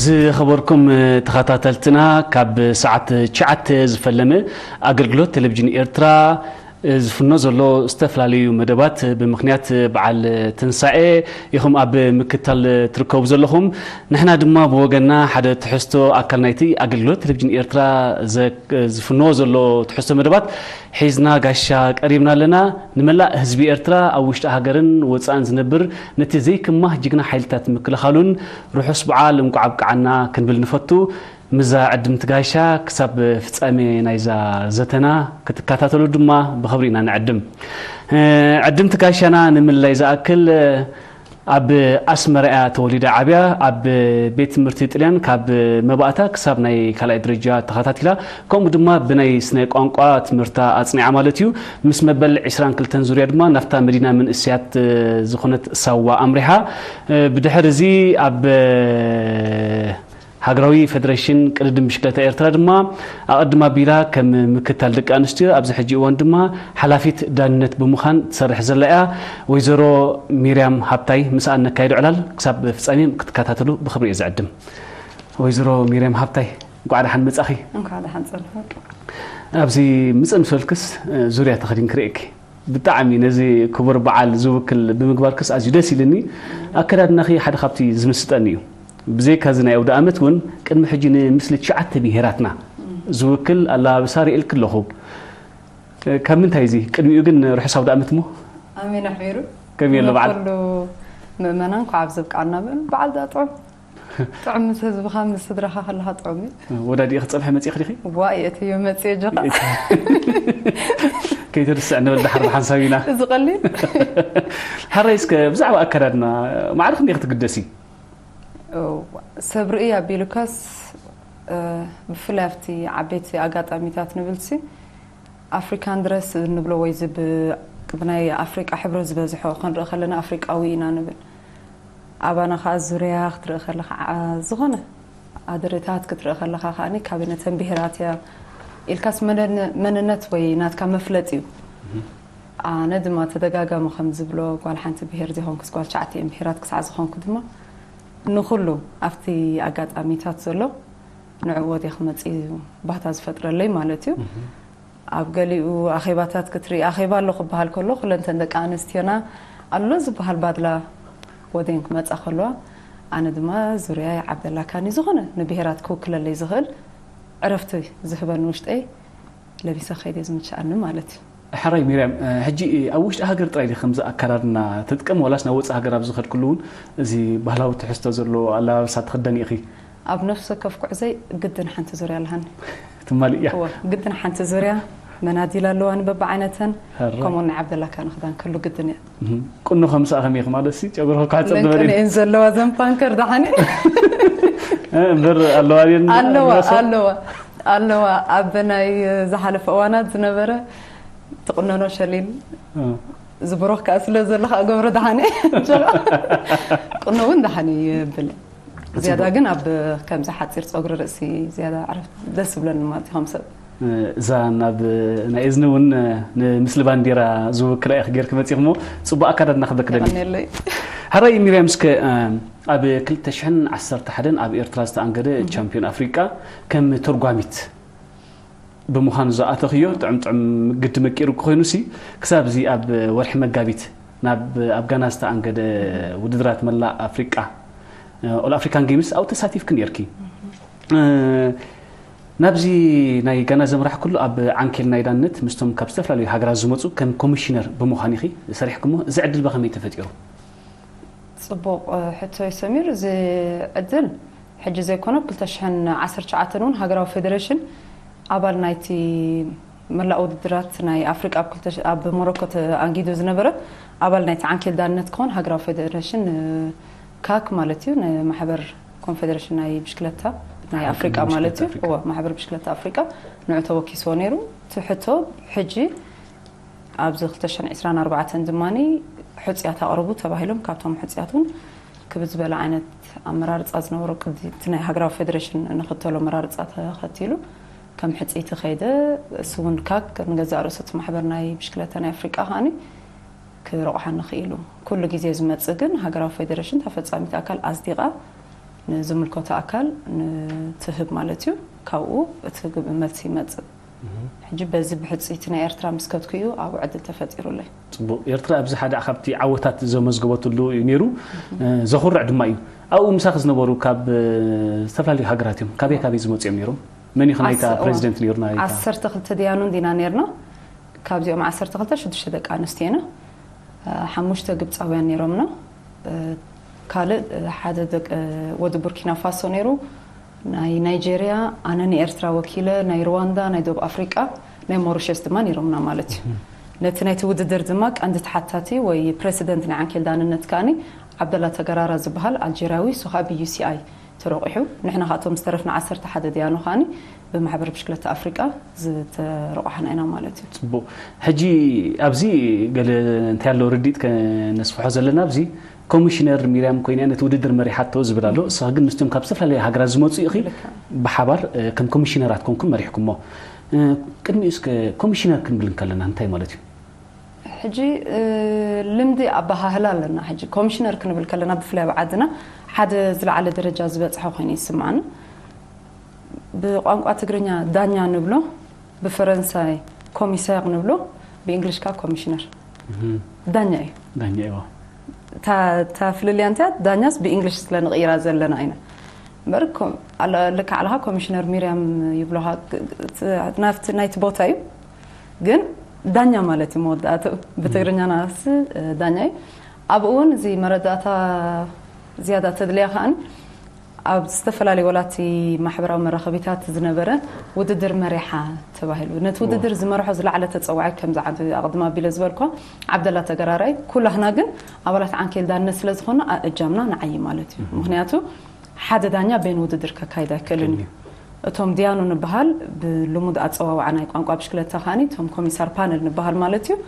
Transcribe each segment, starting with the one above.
ዝኸበርኩም ተኸታተልትና፣ ካብ ሰዓት ትሽዓተ ዝፈለመ ኣገልግሎት ቴሌቪዥን ኤርትራ ዝፍኖ ዘሎ ዝተፈላለዩ መደባት ብምኽንያት በዓል ትንሳኤ ኢኹም ኣብ ምክታል ትርከቡ ዘለኹም። ንሕና ድማ ብወገንና ሓደ ትሕዝቶ ኣካል ናይቲ ኣገልግሎት ቴሌቪዥን ኤርትራ ዘ-፣ ዝፍኖ ዘሎ ትሕዝቶ መደባት ሒዝና ጋሻ ቀሪብና ኣለና። ንመላእ ህዝቢ ኤርትራ ኣብ ውሽጢ ሃገርን ወጻእን ዝነብር ነቲ ዘይክማህ ጅግና ሓይልታት ምክልኻሉን ርሑስ በዓል እንቋዕ ኣብቅዓና ክንብል ንፈቱ። ምዛ ዕድምቲ ጋሻ ክሳብ ፍጻሜ ናይዛ ዘተና ክትከታተሉ ድማ ብኽብሪ ኢና ንዕድም። እ፣ ዕድምቲ ጋሻና ንምልላይ ዝኣክል፣ እ፣ ኣብ ኣስመራ እያ ተወሊዳ ዓብያ። ኣብ ቤት ትምህርቲ ጥልያን ካብ መባእታ ክሳብ ናይ ካልኣይ ደረጃ ተኸታቲላ፣ ከምኡ ድማ ብናይ ስነ ቋንቋ ትምህርታ ኣጽኒዓ ማለት እዩ። ምስ መበል ዕስራን ክልተን ዙርያ ድማ ናብታ መዲና መንእሰያት፣ እ፣ ዝኾነት ሳዋ ኣምሪሓ። እ፣ ብድሕሪ እዚ ኣብ፣ እ፣ ሃገራዊ ፌደሬሽን ቅድድም ብሽክለታ ኤርትራ ድማ ኣቐድም ኣቢላ ከም ምክታል ደቂ ኣንስትዮ ኣብዚ ሕጂ እዋን ድማ ሓላፊት ዳንነት ብምዃን ትሰርሕ ዘላ እያ። ወይዘሮ ሚርያም ሃብታይ ምስኣ ነካይዶ ዕላል ክሳብ ፍጻሜ ክትከታተሉ ብኽብሪ እየ ዝዕድም። ወይዘሮ ሚርያም ሃብታይ፣ እንኳዕ ደሓን መጻኺ። እንኳዕ ደሓን ጸንሑ። ኣብዚ ምጽእ ምስ በልክስ፣ እ፣ ዙርያ ተኸዲን ክርእየኪ። ብጣዕሚ ነዚ ክቡር በዓል ዝውክል ብምግባርክስ ኣዝዩ ደስ ኢልኒ። ኣከዳድናኺ ሓደ ካብቲ ዝምስጠኒ እዩ። ብዘይካ እዚ ናይ ኣውደ ኣመት እውን ቅድሚ ሕጂ ንምስሊ ትሽዓተ ብሄራትና ዝውክል ኣለባብሳ ርእየልኪ ኣለኹ። ካብ ምንታይ እዚ? ቅድሚኡ ግን ርሑስ ኣውደ ኣመት እሞ። ኣሜን ኣሕቢሩ። ከመይ ኣሎ በዓል? ንኹሉ ምእመናን እንኳዕ ኣብዚ ኣብቅዓና። በዓል ዳጥዑም። ጥዑም ምስ ህዝብኻ፣ ምስ ስድራኻ ከለኻ ጥዑም እዩ። ወዳዲእኺ ክጸብሐ መጺእኺ ዲኺ? ዋ፣ የእትዮ መጺኤ ጀኻ። ከይትርስዕ ንብል ደሓር ብሓንሳብ ኢና። እዚ ቀሊል። ሕራይ እስከ ብዛዕባ ኣከዳድና ማዕረ ክንደይ ክትግደሲ? እዋ፣ ሰብ ርእይ ኣቢሉካስ፣ እ፣ ብፍላይ ኣብቲ ዓበይቲ ኣጋጣሚታት ንብልሲ፣ ኣፍሪካን ድረስ እንብሎ ወይ እዚ ብ-፣ ብናይ ኣፍሪቃ ሕብረት ዝበዝሖ ክንርኢ ከለና ኣፍሪቃዊ ኢና ንብል። ኣባና ከዓ ዙርያ ክትርኢ ከለኻ፣ ዓ-፣ ዝኾነ ኣደሬታት ክትርኢ ከለኻ ከኣኒ ካበይ ነተን ብሄራት እያ ኢልካስ መነን-፣ መንነት ወይ ናትካ መፍለጢ እዩ። ኣነ ድማ ተደጋጋሚ ከም ዝብሎ ጓል ሓንቲ ብሄር ዘይኮንኩስ ጓል ትሽዓተ እየን ብሄራት ክሳዕ ዝኾንኩ ድማ ንኹሉ ኣብቲ ኣጋጣሚታት ዘሎ ንዕኡ ወዲያ ክመጽእ እዩ ባህታ ዝፈጥረለይ ማለት እዩ። ኣብ ገሊኡ ኣኼባታት ክትርኢ፣ ኣኼባ ኣሎ ክበሃል ከሎ፣ ኩለንተን ደቂ ኣንስትዮና ኣሎ ዝበሃል ባድላ ወደን ክመጻ ከለዋ፣ ኣነ ድማ ዙርያ ይዓብደላካኒ፣ ዝኾነ ንብሄራት ክውክለለይ ዝኽእል ዕረፍቲ ዝህበኒ ውሽጠይ ለቢሰ ከይደ ዝምችኣኒ ማለት እዩ። ሕራይ ሚርያም፣ እ፣ ሕጂ ኣብ ውሽጢ ሃገር ጥራይ ዲኺ ከምዚ ኣከዳድና ትጥቀም፣ ዋላስ ናብ ወጻኢ ሃገር ኣብ ዝኸድክሉ እውን እዚ ባህላዊ ትሕዝቶ ዘለዎ ኣለባብሳ ትኽደኒ ኢኺ? ኣብ ነፍሲ ወከፍ ጉዕዘይ ግድን ሓንቲ ዙርያ ኣለሃኒ። ትማሊ እያ። እወ፣ ግድን ሓንቲ ዙርያ፣ መናዲል ኣለዋኒ በብዓይነተን፣ ሕራይ። ከምኡ ናይ ዓብደላ ካኒ ክዳን ከሉ ግድን እያ። እህ፣ ቁኖ ከምሳኣ ከመይ ኢኺ? ማለትሲ ጨጉሪ ክሕጸብ ለንቀን ዝበለ እየን ዘለዋ ዘን ፓንከር ደሓኒ። እ፣ እምበር ኣለዋ ድየን ኣለዋ፣ ኣለዋ? ኣለዋ፣ ኣለዋ። ኣብ ናይ ዝሓለፈ እዋናት ዝነበረ ትቕነኖ ሸሊል እ። ዝብሮኽ ከኣ ስለ ዘለኻ ገብረ ደሓኒ። ቁኖ እውን ደሓኒ ይብል። ዝያዳ ግን ኣብ ከምዚ ሓጺር ጸጉሪ ርእሲ ዝያዳ ዕረፍቲ ደስ ዝብለኒ ማለት እዩ ከም ሰብ። እዛ ናብ ናይ እዝኒ እውን ንምስሊ ባንዴራ ዝውክላ ኢኺ ጌርኪ መጺእኺ እሞ ጽቡቕ ኣከዳድና ክብለኪ ደሊ። የቐንየለይ። ሕራይ ሚርያም፣ እስከ ኣብ ክልተ ሽሕን ዓሰርተ ሓደን ኣብ ኤርትራ ዝተኣንገደ ቻምፒዮን ኣፍሪቃ ከም ተርጓሚት ብምዃን ዝኣተኽዮ ጥዑም ጥዑም ግዲ መቂሩ ክኾይኑሲ፣ ክሳብ እዚ ኣብ ወርሒ መጋቢት ናብ ኣብ ጋና ዝተኣንገደ ውድድራት መላእ ኣፍሪቃ፣ ኦል ኣፍሪካን ጌምስ ኣብኡ ተሳቲፍክን ነርኪ። ናብዚ ናይ ጋና ዘምራሕክሉ ኣብ ዓንኬል ናይ ዳነት ምስቶም ካብ ዝተፈላለዩ ሃገራት ዝመጹ ከም ኮሚሽነር ብምዃን ኢኺ ሰሪሕክሞ፣ እዚ ዕድል ብኸመይ ተፈጢሩ? ጽቡቕ፣ እ፣ ሕቶ እዩ ሰሚር። እዚ ዕድል ሕጂ ዘይኮነ፣ ኣብ ክልተ ሽሕን ዓሰርተ ትሽዓተን እውን ሃገራዊ ፌደሬሽን ኣባል ናይቲ መላእ ውድድራት ናይ ኣፍሪቃ ኣብ ክልተ ሽ-፣ ኣብ ሞሮኮ ተኣንጊዱ ዝነበረ ኣባል ናይቲ ዓንኬል ዳንነት ክኾን ሃገራዊ ፌደሬሽን፣ እ፣ ካክ ማለት እዩ፣ ንማሕበር ኮንፌደሬሽን ናይ ብሽክለታ ናይ ኣፍሪቃ ማለት እዩ። ብሽክለታ ኣፍሪቃ። እወ፣ ማሕበር ብሽክለታ ኣፍሪቃ ንዑ ተወኪስዎ ነይሩ። እቲ ሕቶ ሕጂ ኣብዚ ክልተ ሽሕን ዕስራን ኣርባዕተን ድማኒ ሕጹያት ኣቕርቡ ተባሂሎም፣ ካብቶም ሕጹያት እውን ክብድ ዝበለ ዓይነት ኣመራርጻ ዝነበሮ ቅዲ እቲ ናይ ሃገራዊ ፌደሬሽን ንኽተሎ ኣመራርጻ ተኸቲሉ ከም ሕጽይቲ ከይደ። እሱ እውን ካክ ንገዛእ ርእሱ እቲ ማሕበር ናይ ብሽክለታ ናይ ኣፍሪቃ ከኣኒ ክረቑሓኒ ክኢሉ። ኩሉ ግዜ ዝመጽእ ግን ሃገራዊ ፌደሬሽን ተፈጻሚት ኣካል ኣጽዲቓ ንዝምልከቶ ኣካል ንትህብ ማለት እዩ። ካብኡ እቲ ግብእ መልሲ ይመጽእ። ሕጂ በዚ ብሕጽይቲ ናይ ኤርትራ ምስ ከድኩ እዩ ኣብኡ ዕድል ተፈጢሩለይ። ጽቡቕ። ኤርትራ ኣብዚ ሓደ ካብቲ ዓወታት ዘመዝገበትሉ እዩ ነይሩ። ዘኹርዕ ድማ እዩ። ኣብኡ ምሳኺ ዝነበሩ ካብ ዝተፈላለዩ ሃገራት እዮም። ካበይ ካበይ ዝመጹ እዮም ነይሮም? መን እዩ ናይታ ኣስ-፣ እዋ። ፕሬዚደንት ነይሩ? ናይታ ዓሰርተ ክልተ ደያኑ እንዲና ነይርና። ካብዚኦም ዓሰርተ ክልተ ሽዱሽተ ደቂ ኣንስትዮ ኢና። ሓሙሽተ ግብጻውያን ነይሮምና። ካልእ ሓደ ደቂ ወዲ ቡርኪና ፋሶ ነይሩ፣ ናይ ናይጄርያ፣ ኣነ ንኤርትራ ወኪለ፣ ናይ ሩዋንዳ፣ ናይ ደቡብ ኣፍሪቃ፣ ናይ ሞሪሸስ ድማ ነይሮምና ማለት እዩ። ነቲ ናይቲ ውድድር ድማ ቀንዲ ተሓታቲ ወይ ፕሬሲደንት ናይ ዓንኬል ዳንነት ከኣኒ ዓብደላ ተገራራ ዝበሃል ኣልጀርያዊ፣ እሱ ከኣ ብዩ ሲ ኣይ ተረቑሑ። ንሕና ከኣቶም ዝተረፍና ዓሰርተ ሓደ ደያኑ ከኣኒ ብማሕበር ብሽክለታ ኣፍሪቃ ዝተረቑሓና ኢና ማለት እዩ። ጽቡቕ። ሕጂ ኣብዚ ገለ እንታይ ኣሎ ርዲት ከነስፍሖ ዘለና፣ ኣብዚ ኮሚሽነር ሚርያም ኮይና ነቲ ውድድር መሪሓቶ ዝብል ኣሎ። እስኻ ግን ምስቶም ካብ ዝተፈላለያ ሃገራት ዝመጹ ኢኺ ልክዕ። ብሓባር፣ እ፣ ከም ኮሚሽነራት ኮንኩም መሪሕኩሞ። እ፣ ቅድሚኡ እስከ ኮሚሽነር ክንብል እንከለና እንታይ ማለት እዩ? ሕጂ፣ እ፣ ልምዲ ኣበሃህላ ኣለና። ሕጂ ኮሚሽነር ክንብል ከለና ብፍላይ ኣብ ዓድና ሓደ ዝለዓለ ደረጃ ዝበጽሐ ኮይኑ ይስምዓኒ። ብቋንቋ ትግርኛ ዳኛ ንብሎ፣ ብፈረንሳይ ኮሚሳር ንብሎ፣ ብእንግሊሽ ከኣ ኮሚሽነር። እህ። ዳኛ እዩ። ዳኛ እዩ። እታ፣ እታ ፍልልያ እንታይ እያ? ዳኛስ ብእንግሊሽ ስለ ንቕይራ ዘለና ኢና። እምበር ኮ-፣ ኣለ-፣ ልክዕ ኣለኻ፣ ኮሚሽነር ሚርያም ይብሉኻ። ግ-፣ ግ-፣ ናብቲ ናይቲ ቦታ እዩ። ግን ዳኛ ማለት እዩ መወዳእትኡ። ብትግርኛ ናስ ዳኛ እዩ። ኣብኡ እውን እዚ መረዳእታ ዝያዳ ተድልያ ከኣን ኣብ ዝተፈላለዩ ወላቲ ማሕበራዊ መራኸቢታት ዝነበረ ውድድር መሪሓ ተባሂሉ። ነቲ ውድድር ዝመርሖ ዝለዓለ ተጸዋዒ ከምዚ ዓቢ ኣቕድም ኣቢለ ዝበልኳ ዓብደላ ተገራራይ፣ ኩላህና ግን ኣባላት ዓንኬል ዳንነት ስለ ዝኾንና ኣእጃምና ንዓዪ ማለት እዩ። ምኽንያቱ ሓደ ዳኛ በይኑ ውድድር ከካይድ ኣይክእልን እዩ። እቶም ዲያኑ ንበሃል ብልሙድ ኣጸዋውዓ ናይ ቋንቋ ብሽክለታ ከኣኒ እቶም ኮሚሳር ፓነል ንበሃል ማለት እዩ።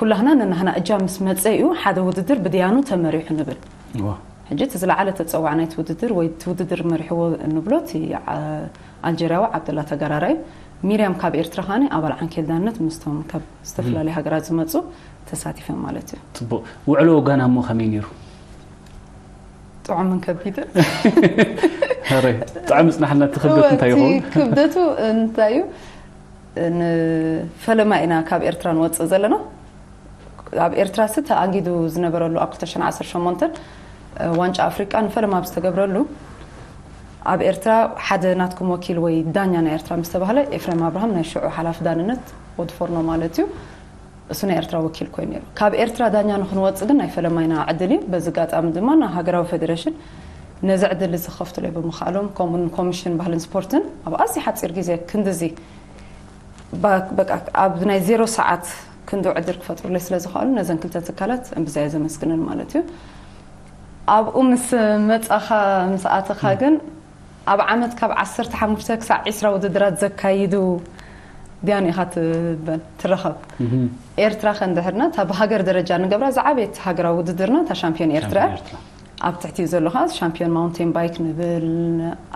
ኩላህና ነናህና እጃ ምስ መጸ እዩ ሓደ ውድድር ብዲያኑ ተመሪሑ ንብል። ዋ። ሕጂ እቲ ዝለዓለ ተጸዋዕ ናይቲ ውድድር ወይ እቲ ውድድር መሪሕዎ እንብሎ እቲ ዓ-፣ ኣልጀርያዊ ዓብደላ ተጋራራይ፣ ሚርያም ካብ ኤርትራ ከኣኒ ኣባል ዓንኬል ዳንነት ምስቶም ካብ ዝተፈላለዩ ሃገራት ዝመጹ ተሳቲፈን ማለት እዩ። ጽቡቕ። ውዕሎ ጋና እሞ ከመይ ነይሩ? ጥዑምን ከቢድን። ኧረ፣ ጥዑም ይጽናሕልና። እቲ ክብደቱ እወ፣ እንታይ እቲ ይኸውን? ክብደቱ እንታይ እዩ? ንፈለማ ኢና ካብ ኤርትራ ንወጽእ ዘለና። ኣብ ኤርትራ ሲ ተኣንጊዱ ዝነበረሉ ኣብ ክልተ ሽሕን ዓሰርተ ሸሞንተን ዋንጫ ኣፍሪቃ ንፈለማ ኣብ ዝተገብረሉ ኣብ ኤርትራ ሓደ ናትኩም ወኪል ወይ ዳኛ ናይ ኤርትራ ምስ ተባህለ ኤፍሬም ኣብርሃም ናይ ሽዑ ሓላፊ ዳንነት ወዲ ፎርኖ ማለት እዩ። እሱ ናይ ኤርትራ ወኪል ኮይኑ ነይሩ። ካብ ኤርትራ ዳኛ ንክንወጽእ ግን ናይ ፈለማይና ዕድል እዩ። በዚ ኣጋጣሚ ድማ ናብ ሃገራዊ ፌደሬሽን ነዚ ዕድል እዚ ክኸፍቱለይ ብምኽኣሎም፣ ከምኡ እውን ኮሚሽን ባህልን ስፖርትን ኣብ ኣዝዩ ሓጺር ግዜ ክንድዚ ባ-፣ በቃ ኣብ ናይ ዜሮ ሰዓት ክንዱ ዕድል ክፈጥሩለይ ስለ ዝኽኣሉ ነዘን ክልተ ትካላት እምብዛ እየ ዘመስግነን ማለት እዩ። ኣብኡ ምስ መጻኻ፣ ምስ ኣተኻ ግን ኣብ ዓመት ካብ ዓሰርተ ሓሙሽተ ክሳዕ ዒስራ ውድድራት ዘካይዱ ድያኑ ኢኻ ትበል፣ ትረኸብ። እህ። ኤርትራ ከ እንድሕርና እታ ብሃገር ደረጃ ንገብራ ዝዓበየት ሃገራዊ ውድድርና እታ ሻምፒዮን ኤርትራ እያ። ሻምፒዮን ኤርትራ። ኣብ ትሕቲ ዘሎ ኸዓ ሻምፒዮን ማውንቴን ባይክ ንብል፣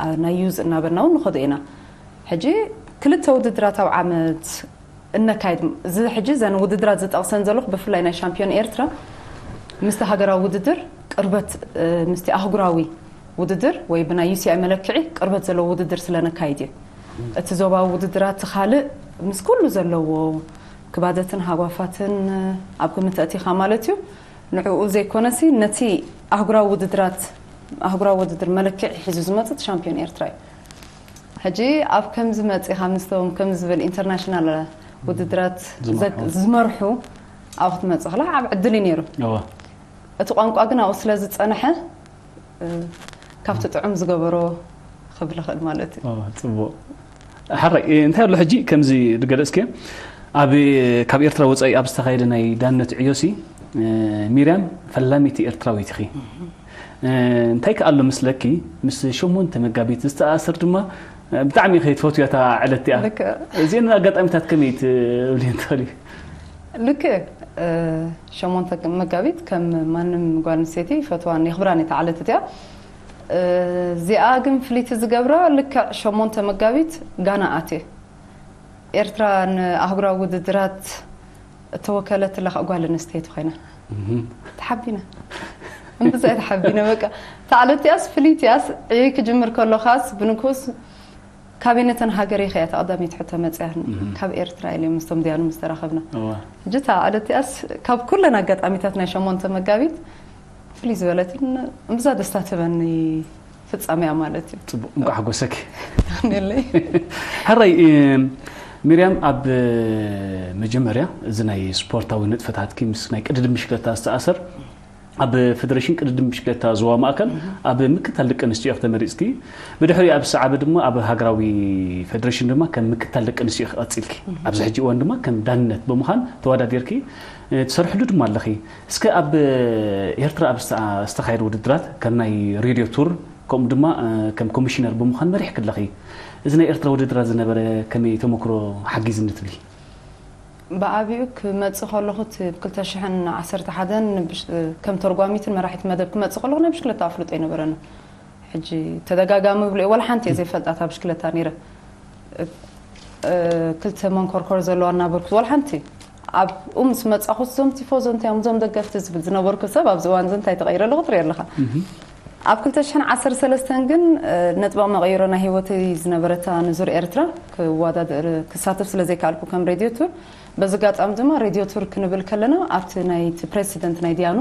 ኣ-፣ ናይ ዩዝ እናበልና እውን ንኸዶ ኢና። ሕጂ ክልተ ውድድራት ኣብ ዓመት እነካይድ፣ እዚ ሕጂ እዘን ውድድራት ዝጠቕሰን ዘለኹ ብፍላይ ናይ ሻምፒዮን ኤርትራ ምስቲ ሃገራዊ ውድድር ቅርበት፣ እ፣ ምስቲ ኣህጉራዊ ውድድር ወይ ብናይ ዩ ሲ ኣይ መለክዒ ቅርበት ዘለዎ ውድድር ስለ ነካይድ እዩ። እቲ ዞባዊ ውድድራት ካልእ ምስ ኩሉ ዘለዎ ክባደትን ሃጓፋትን ኣብ ግምት ኣእቲኻ ማለት እዩ። ንዕኡ ዘይኮነሲ ነቲ ኣህጉራዊ ውድድራት፣ ኣህጉራዊ ውድድር መለክዒ ሒዙ ዝመጽእ ሻምፒዮን ኤርትራ እዩ። ሕጂ ኣብ ከምዚ መጺኻ ምስቶም ከምዚ ዝበል ኢንተርናሽናል ውድድራት ዝመርሑ። ዘ-፣ ዝመርሑ ኣብኡ ክትመጽእ ከለኻ ዓቢ ዕድል እዩ ነይሩ። እወ። እቲ ቋንቋ ግን ኣብኡ ስለ ዝጸንሐ፣ እ፣ ካብቲ ጥዑም ዝገበሮ ክብል እኽእል ማለት እዩ። ኦ፣ ጽቡቕ። ሕራይ፣ እ፣ እንታይ ኣሎ ሕጂ ከምዚ ዝገለጽክዮ፣ ኣብ፣ ካብ ኤርትራ ወጻኢ ኣብ ዝተኻየደ ናይ ዳንነት ዕዮሲ፣ እ፣ ሚርያም ፈላሚት ኤርትራዊት ኢኺ። እ፣ እንታይ ከ ኣሎ ምስለኪ፣ ምስ ሸሞንተ መጋቢት ዝተኣሳሰር ድማ፣ እ፣ ብጣዕሚ ኢኺ ትፈትውያ እታ ዕለት እቲኣ። ልክዕ። እዚአን ኣጋጣሚታት ከመይ ትብልየን ትኽእሊ? ልክዕ፣ እ፣ ሸሞንተ መጋቢት ከም ማንም ጓል ኣንስተይቲ ይፈትዋን የኽብራን እየ እታ ዕለት እቲኣ። እ፣ እዚኣ ግን ፍልይቲ ዝገብራ ልክዕ ሸሞንተ መጋቢት ጋና ኣትየ። ኤርትራ ንኣህጉራዊ ውድድራት እተወከለትላ ጓል ኣንስተይቲ ኮይና። እህ። ተሓቢና። እምብዛ እየ ተሓቢነ። በቃ፣ ታዕለቲኣስ ፍልይቲኣስ ዕየ ክጅምር ከሎ ኻስ ብንኩስ ካቢነተን ሃገር እየ ከያ ተቐዳሚት ሕቶ መፅያ። ካብ ኤርትራ ኢለ ምስቶም ዲያኑ ምስ ተራኸብና። ሕጂ ታዕለቲኣስ ካብ ኩለን ኣጋጣሚታት ናይ ሸሞንተ መጋቢት ፍልይ ዝበለትን እምብዛ ደስታ ትበኒ ፍጻሜያ ማለት እዩ። ጽቡቅ፣ እንኳዕ ሓጎሰኪ። ነለይ። ሕራይ፣ እም፣ ሚርያም፣ ኣብ መጀመርያ እዚ ናይ ስፖርታዊ ንጥፈታትኪ ምስ ናይ ቅድድም ብሽክለታ ዝተኣሰር ኣብ ፌደሬሽን ቅድድም ብሽክለታ ዞባ ማእከል ኣብ ምክታል ደቂ ኣንስትዮ ኢኺ ተመሪጽኪ። ብድሕሪኡ ኣብ ሰዓበ ድማ ኣብ ሃገራዊ ፌደሬሽን ድማ ከም ምክታል ደቂ ኣንስትዮ ኢኺ ቀጺልኪ። ኣብዚ ሕጂ እዋን ድማ ከም ዳንነት ብምዃን ተወዳዲርኪ፣ እ፣ ትሰርሕሉ ድማ ኣለኺ። እስከ ኣብ ኤርትራ ኣብ ዝተ-፣ ዝተኻየደ ውድድራት ከም ናይ ሬድዮ ቱር ከምኡ ድማ፣ እ፣ ከም ኮሚሽነር ብምዃን መሪሕኪ ኣለኺ። እዚ ናይ ኤርትራ ውድድራት ዝነበረ ከመይ ተመክሮ ሓጊዝኒ ትብሊ? ብዓቢኡ ክመጽእ ከለኹ እቲ ብ ክልተ ሽሕን ዓሰርተ ሓደን ብሽ-፣ ከም ተርጓሚትን መራሒት መደብ ክመጽእ ከለኹ ናይ ብሽክለታ ኣፍልጦ ኣይነበረንን። ሕጂ ተደጋጋሚ ብሎ ወላ ሓንቲ እየ ዘይፈልጣ እታ ብሽክለታ ነይረ። እ፣ ክልተ መንኮርኮር ዘለዋ እናበርኩ ወላ ሓንቲ ኣብኡ ምስ መጻኹ እዞም ቲፎዞ እንታይ እዮም፣ እዞም ደገፍቲ ዝብል ዝነበርኩ ሰብ ኣብዚ እዋን እዚ እንታይ ተቐይረ ኣለኹ ትርኢ ኣለኻ። ኣብ ክልተ ሽሕን ዓሰርተ ሰለስተን ግን፣ እ፣ ነጥባ መቐይሮ ናይ ህይወተይ ዝነበረታ ንዙር ኤርትራ ክወዳደር ክሳተፍ ስለ ዘይከኣልኩ ከም ሬድዮ ቱር፣ በዚ ኣጋጣሚ ድማ ሬድዮ ቱር ክንብል ከለና ኣብቲ ናይቲ ፕሬሲደንት ናይ ዲያኑ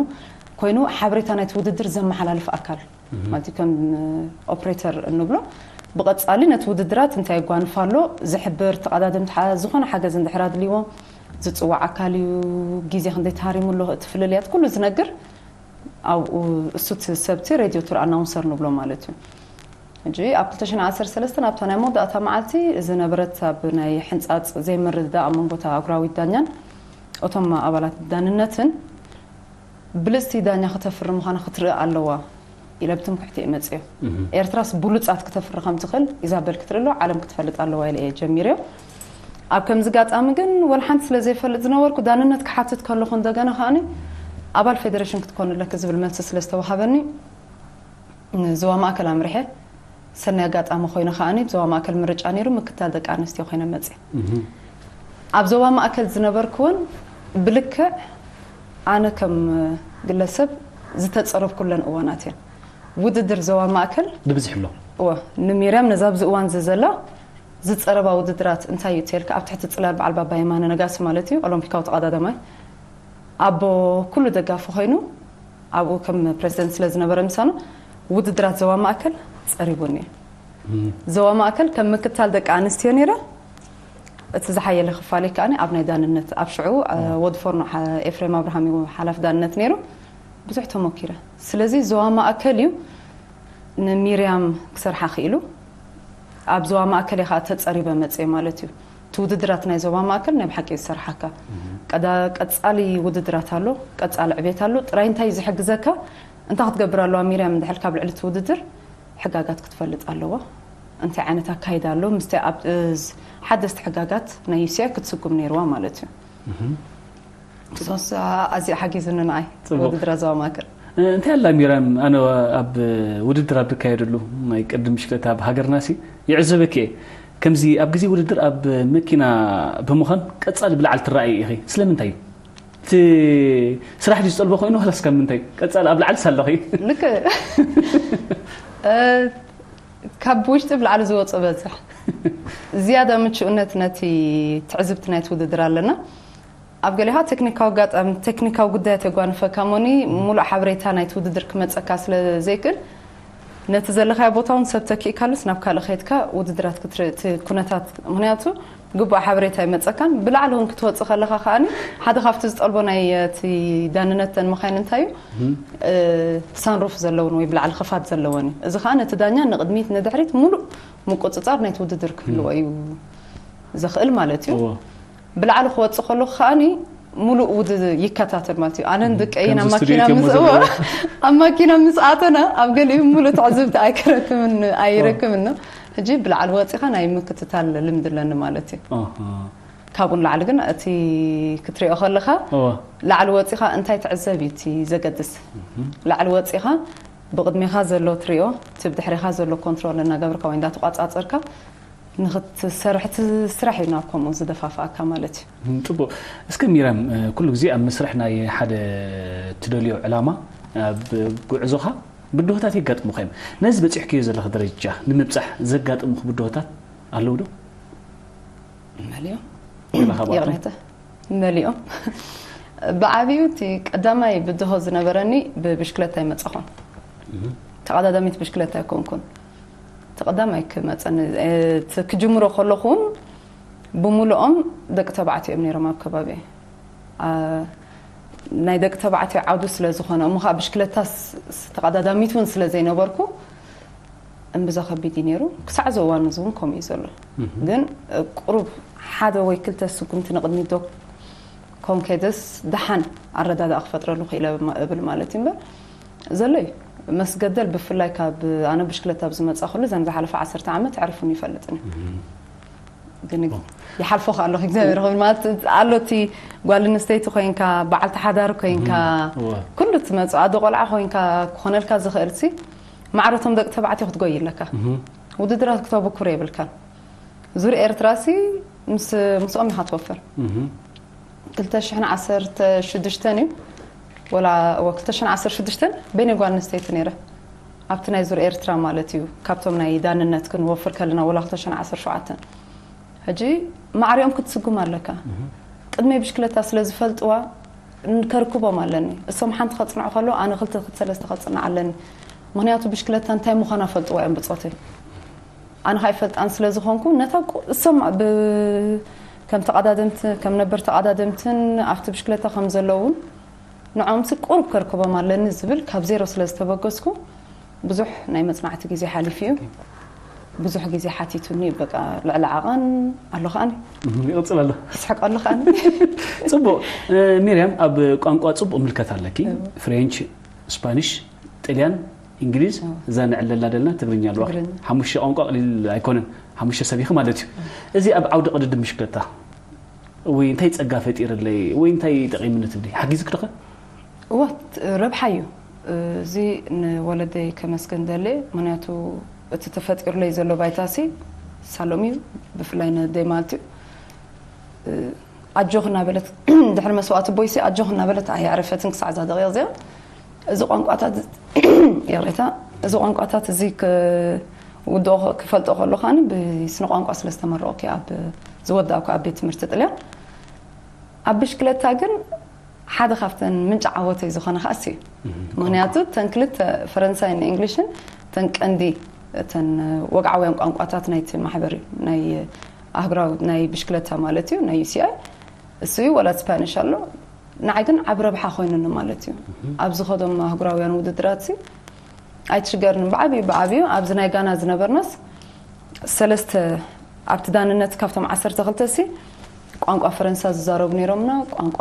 ኮይኑ ሓበሬታ ናይቲ ውድድር ዘመሓላልፍ ኣካል ማለት እዩ፣ ከም ኦፕሬተር እንብሎ ብቐጻሊ ነቲ ውድድራት እንታይ የጓንፍ ኣሎ ዝሕብር፣ ተቐዳደምቲ ሓ-፣ ዝኾነ ሓገዝ እንድሕር ኣድልይዎም ዝጽዋዕ ኣካል እዩ። ግዜ ክንደይ ተሃሪሙ ኣሎ፣ እቲ ፍልልያት ኩሉ ዝነግር ኣብኡ እሱ እቲ ሰብቲ ሬድዮ ቱር ኣናውንሰር ንብሎ ማለት እዩ። ሕጂ ኣብ ክልተ ሽሕን ዓሰርተ ሰለስተን ኣብታ ናይ መወዳእታ መዓልቲ ዝነበረት ኣብ ናይ ሕንጻጽ ዘይምርድዳእ ኣብ መንጎ እታ ኣህጉራዊት ዳኛን እቶም ኣባላት ዳንነትን ብልጽቲ ዳኛ ክተፍሪ ምዃና ክትርኢ ኣለዋ ኢለ ብትምክሕቲ እየ መጽዮ። ኤርትራስ ብሉጻት ክተፍሪ ከም ትኽእል ኢዛበል ክትርኢ ኣለዋ፣ ዓለም ክትፈልጥ ኣለዋ ኢለ እየ ጀሚርዮ። ኣብ ከምዚ ኣጋጣሚ ግን ወላ ሓንቲ ስለ ዘይፈልጥ ዝነበርኩ ዳንነት ክሓትት ከለኹ እንደገና ከኣኒ ኣባል ፌደሬሽን ክትኮን ኣለኪ ዝብል መልሲ ስለ ዝተዋሃበኒ ንዞባ ማእከል ኣምሪሐ። ሰናይ ኣጋጣሚ ኮይነ ከኣኒ ዞባ ማእከል ምርጫ ነይሩ፣ ምክታል ደቂ ኣንስትዮ ኮይነ መጽየ። ኣብ ዞባ ማእከል ዝነበርኩ እውን ብልክዕ ኣነ ከም ግለሰብ ዝተጸረብኩለን እዋናት እየን። ውድድር ዞባ ማእከል ድብዝሕ ኣሎ። እወ፣ ንሚርያም ነዛ ኣብዚ እዋን እዚ ዘላ ዝጸረባ ውድድራት እንታይ እዩ ተልካ ኣብ ትሕቲ ጽላል በዓል ባባ የማነ ነጋሲ ማለት እዩ፣ ኦሎምፒካዊ ተቐዳዳማይ ኣቦ ኩሉ ደጋፊ ኮይኑ ኣብኡ ከም ፕሬዚደንት ስለ ዝነበረ ምሳና ውድድራት ዞባ ማእከል ጸሪቡኒ እዩ። ዞባ ማእከል ከም ምክታል ደቂ ኣንስትዮ ነይረ። እቲ ዝሓየለ ክፋለይ ከኣ ኣብ ናይ ዳንነት ኣብ ሽዑ፣ እ፣ ወዲ ፎርኖ ሓ-፣ ኤፍሬም ኣብርሃም እዩ ሓላፊ ዳንነት ነይሩ። ብዙሕ ተሞኪረ። ስለዚ ዞባ ማእከል እዩ ንሚርያም ክሰርሓ ክኢሉ። ኣብ ዞባ ማእከል እየ ከዓ ተጸሪበ መጽየ ማለት እዩ። እቲ ውድድራት ናይ ዞባ ማእከል ናይ ብሓቂ እዩ ዝሰርሓካ። ቀዳ-፣ ቀጻሊ ውድድራት ኣሎ፣ ቀጻሊ ዕቤት ኣሎ። ጥራይ እንታይ እዩ ዝሕግዘካ? እንታይ ክትገብር ኣለዋ ሚርያም እንድሕር ካብ ልዕሊ እቲ ውድድር? ሕጋጋት ክትፈልጥ ኣለዋ። እንታይ ዓይነት ኣካይዳ ኣሎ? ምስቲ ኣብ፣ እ፣ ሓደስቲ ሕጋጋት ናይ ዩ ሲ ኣይ ክትስጉም ነይርዋ ማለት እዩ። እሶስ ኣዝዩ ሓጊዙኒ ንዓይ ጽቡቕ። ውድድር ዞባ ማእከል። እ፣ እንታይ ኣላ ሚራም፣ ኣነ ኣብ ውድድር ኣብ ዝካየደሉ ናይ ቅድድም ብሽክለታ ኣብ ሃገርናሲ ይዕዘበኪ እየ። ከምዚ ኣብ ግዜ ውድድር ኣብ መኪና ብምዃን ቀጻሊ ብላዕሊ ትረኣይ ኢኺ። ስለምንታይ እዩ? እቲ ስራሕ ድዩ ዝጠልቦ ኮይኑ ዋላስ ካብ ምንታይ? ቀጻሊ ኣብ ላዕሊ ሳለኺ። ልክዕ። እ፣ ካብ ውሽጢ ብላዕሊ ዝወጽእ በዝሕ። ዝያዳ ምቹእነት ነቲ ትዕዝብቲ ናይቲ ውድድር ኣለና። ኣብ ገሊኻ ቴክኒካዊ ኣጋጣሚ፣ ቴክኒካዊ ጉዳያት የጓንፈካ እሞኒ፣ ሙሉእ ሓበሬታ ናይቲ ውድድር ክመጸካ ስለ ዘይክእል፣ ነቲ ዘለኻዮ ቦታ እውን ሰብ ተኪእካሉስ ናብ ካልእ ከይድካ ውድድራት ክትርኢ እቲ ኩነታት፣ ምኽንያቱ ግቡእ ሓበሬታ ይመጸካን፣ ብላዕሊ እውን ክትወጽእ ከለኻ ከኣኒ ሓደ ካብቲ ዝጠልቦ ናይ እቲ ዳንነት ተን መኻይን እንታይ እዩ? እ፣ ሳንሩፍ ዘለውን ወይ ብላዕሊ ክፋት ዘለወን እዩ። እዚ ከኣ ነቲ ዳኛ ንቕድሚት ንድሕሪት ሙሉእ ምቁጽጻር ናይቲ ውድድር ክህልዎ እዩ ዘኽእል ማለት እዩ። እዎ። ብላዕሊ ክወጽእ ከለኹ ከኣኒ ሙሉእ ውድድር ይከታተል ማለት እዩ። ኣነን ደቀይን ኣብ ከምዚ ማኪና ስቱዲዮ ምስ፣ እዎ፣ ዘለዉ። ኣብ ማኪና ምስ ኣተና ኣብ ገሊኡ ሙሉእ ትዕዝብቲ ኣይክረክብን፣ ኣይረክብን ነው። ሕጂ ብላዕሊ ወጺኻ ናይ ምክትታል ልምዲ ኣለኒ ማለት እዩ። ኣሃ። ካብኡ ንላዕሊ ግን እቲ ክትሪኦ ከለኻ እዎ። ላዕሊ ወጺኻ እንታይ ትዕዘብ እዩ እቲ ዘገድስ። ላዕሊ ወጺኻ ብቕድሜኻ ዘሎ ትሪኦ፣ እቲ ብድሕሬኻ ዘሎ ኮንትሮል እናገበርካ ወይ እንዳተቋጻጸርካ ንኽትሰርሕ እቲ ስራሕ እዩ ናብ ከምኡ ዝደፋፍኣካ ማለት እዩ። እም፣ ጽቡቕ። እስከ ሚራም፣ እ፣ ኩሉ ግዜ ኣብ መስርሕ ናይ ሓደ ትደልዮ ዕላማ ኣብ ጉዕዞኻ ብድሆታት የጋጥሙኻ እዮም። ነዚ በፂሕክዮ ዘለኻ ደረጃ ንምብፃሕ ዘጋጠሙኽ ብድሆታት ኣለዉ ዶ? መሊኦም ገለ ካብኣቶም? ይቕሬታ መሊኦም። ብዓብዩ እቲ ቀዳማይ ብድሆ ዝነበረኒ ብብሽክለታ ኣይመጻኹን። ተቐዳዳሚት ብሽክለታ ኣይኮንኩን። ተቐዳማይ ክመጸኒ እቲ ክጅምሮ ከለኹ እውን ብምሉኦም ደቂ ተባዕትዮ እዮም ነይሮም ኣብ ከባቢ። ናይ ደቂ ተባዕትዮ ዓውዲ ስለ ዝኾነ፣ እሞ ከዓ ብሽክለታ ተቐዳዳሚት እውን ስለ ዘይነበርኩ እምብዛ ከቢድ እዩ ነይሩ። ክሳዕ እዚ እዋን እዚ እውን ከምኡ እዩ ዘሎ። ግን ቁሩብ ሓደ ወይ ክልተ ስጉምቲ ንቕድሚት ዶ ኮንከይደስ ደሓን ኣረዳድኣ ክፈጥረሉ ክኢለ እብል ማለት እዩ እምበር ዘሎ እዩ። መስገደል ብፍላይ ካብ ኣነ ብሽክለታ ኣብ ዝመፃ ኩሉ እዘን ዝሓለፈ ዓሰርተ ዓመት ዕርፉን ይፈልጥን እዩ። ግን ይሓልፎ ከ ኣለኹ እግዚኣብሔር ክብል ማለት ኣሎ። እቲ ጓል ኣንስተይቲ ኮይንካ፣ በዓልቲ ሓዳር ኮይንካ፣ ኩሉ ትመፅእ ኣዶ ቆልዓ ኮይንካ ክኾነልካ ዝኽእል ሲ ማዕረቶም ደቂ ተባዕትዮ ክትጎይ ኣለካ። ውድድራት ክተብኩር የብልካን። ዙር ኤርትራ ሲ ምስ ምስኦም ኢኻ ትወፍር። ክልተ ሽሕን ዓሰርተ ሽዱሽተን እዩ ወላ እወ ክልተ ሽሕን ዓሰርተ ሽዱሽተን በይነ ጓል ኣንስተይቲ ነይረ ኣብቲ ናይ ዙር ኤርትራ ማለት እዩ። ካብቶም ናይ ዳንነት ክንወፍር ከለና ወላ ክልተ ሽሕን ዓሰርተ ሸውዓተን ሕጂ ማዕሪኦም ክትስጉም ኣለካ። ቅድመይ ብሽክለታ ስለ ዝፈልጥዋ ከርክቦም ኣለኒ። እሶም ሓንቲ ከፅንዑ ከለዉ ኣነ ክልተ ክልተ ሰለስተ ከፅንዕ ኣለኒ። ምክንያቱ ብሽክለታ እንታይ ምዃና ፈልጥዋ እዮም ብፆተይ። ኣነ ከዓ ይፈልጣን ስለ ዝኾንኩ ነታ እሶም ከም ተቐዳደምቲ ከም ነበር ተቐዳደምትን ኣብቲ ብሽክለታ ከም ዘለውን ንዖምሲ ቁሩብ ከርክቦም ኣለኒ ዝብል ካብ ዜሮ ስለ ዝተበገስኩ ብዙሕ ናይ መፅናዕቲ ግዜ ሓሊፉ እዩ። ብዙሕ ግዜ ሓቲቱኒ በቃ ልዕሊ ዓቐን ኣሎ ከዓኒ ይቕፅል ኣሎ። ይስሕቅ ኣሎ ከዓኒ ፅቡቕ። ሚርያም ኣብ ቋንቋ ፅቡቕ ምልከት ኣለኪ። ፍሬንች፣ ስፓኒሽ፣ ጥልያን፣ እንግሊዝ እዛ ንዕለላ ዘለና ትግርኛ ኣለዋ። ሓሙሽተ ቋንቋ ቀሊል ኣይኮነን። ሓሙሽተ ሰብ ኢኺ ማለት እዩ። እዚ ኣብ ዓውዲ ቅድድም ብሽክለታ ወይ እንታይ ፀጋ ፈጢርለይ ወይ እንታይ ጠቒምኒ ትብሊ ሓጊዝክ ዶ ኸ? እወ ረብሓ እዩ። እዚ ንወለደይ ከመስገን ደልየ ምክንያቱ እቲ ተፈጢሩለይ ዘሎ ባይታሲ ሳሎም እዩ። ብፍላይ ነደይ ማለት እዩ ኣጆኽ እናበለት ድሕሪ መስዋእቲ ቦይሲ ኣጆኽ እናበለት ኣየዕረፈትን ክሳዕ እዛ ደቂቕ እዚኣ። እዚ ቋንቋታት ይቕሬታ እዚ ቋንቋታት እዚ ክውድኦ ክፈልጦ ከሎ ከዓኒ ብስነ ቋንቋ ስለ ዝተመረቑ ኣብ ዝወዳእኩ ኣብ ቤት ትምህርቲ ጥልያን ኣብ ብሽክለታ ግን ሓደ ካብተን ምንጪ ዓወተይ ዝኾነ ከዓሲ እዩ። ምክንያቱ እተን ክልተ ፈረንሳይን እንግሊሽን እተን ቀንዲ እተን ወግዓውያን ቋንቋታት ናይቲ ማሕበር እዩ ናይ ኣህጉራዊ ናይ ብሽክለታ ማለት እዩ ናይ ዩሲኣይ እሱ እዩ ወላ ስፓኒሽ ኣሎ ንዓይ ግን ዓብ ረብሓ ኮይኑኒ ማለት እዩ ኣብ ዝኸዶም ኣህጉራውያን ውድድራት ሲ ኣይትሽገርኒ ብዓብዩ ብዓብዩ ኣብዚ ናይ ጋና ዝነበርናስ ሰለስተ ኣብቲ ዳንነት ካብቶም ዓሰርተ ክልተ ሲ ቋንቋ ፈረንሳ ዝዛረቡ ነይሮምና ቋንቋ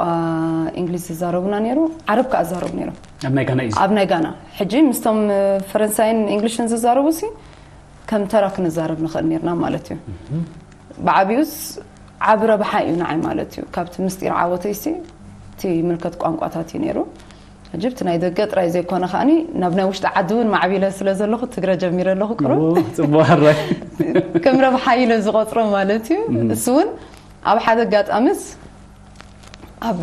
እንግሊዝ ዝዛረቡና ነይሩ ዓረብ ከዓ ዝዛረቡ ነይሮም ኣብ ናይ ጋና እዩ ኣብ ናይ ጋና ሕጂ ምስቶም ፈረንሳይን እንግሊሽን ዝዛረቡ ሲ ከም ተራ ክንዛረብ ንኽእል ነርና ማለት እዩ። ብዓብዩስ ዓብ ረብሓ እዩ ንዓይ ማለት እዩ። ካብቲ ምስጢር ዓወተይሲ እቲ ምልከት ቋንቋታት እዩ ነይሩ። ሕጂ ብቲ ናይ ደገ ጥራይ ዘይኮነ ከዓኒ ናብ ናይ ውሽጢ ዓዲ እውን ማዕቢለ ስለ ዘለኹ ትግረ ጀሚረ ኣለኹ ቅሩብ ጽቡቅ ኣራይ ከም ረብሓ ኢለ ዝቆፅሮ ማለት እዩ። እሱ እውን ኣብ ሓደ ኣጋጣሚስ ኣብ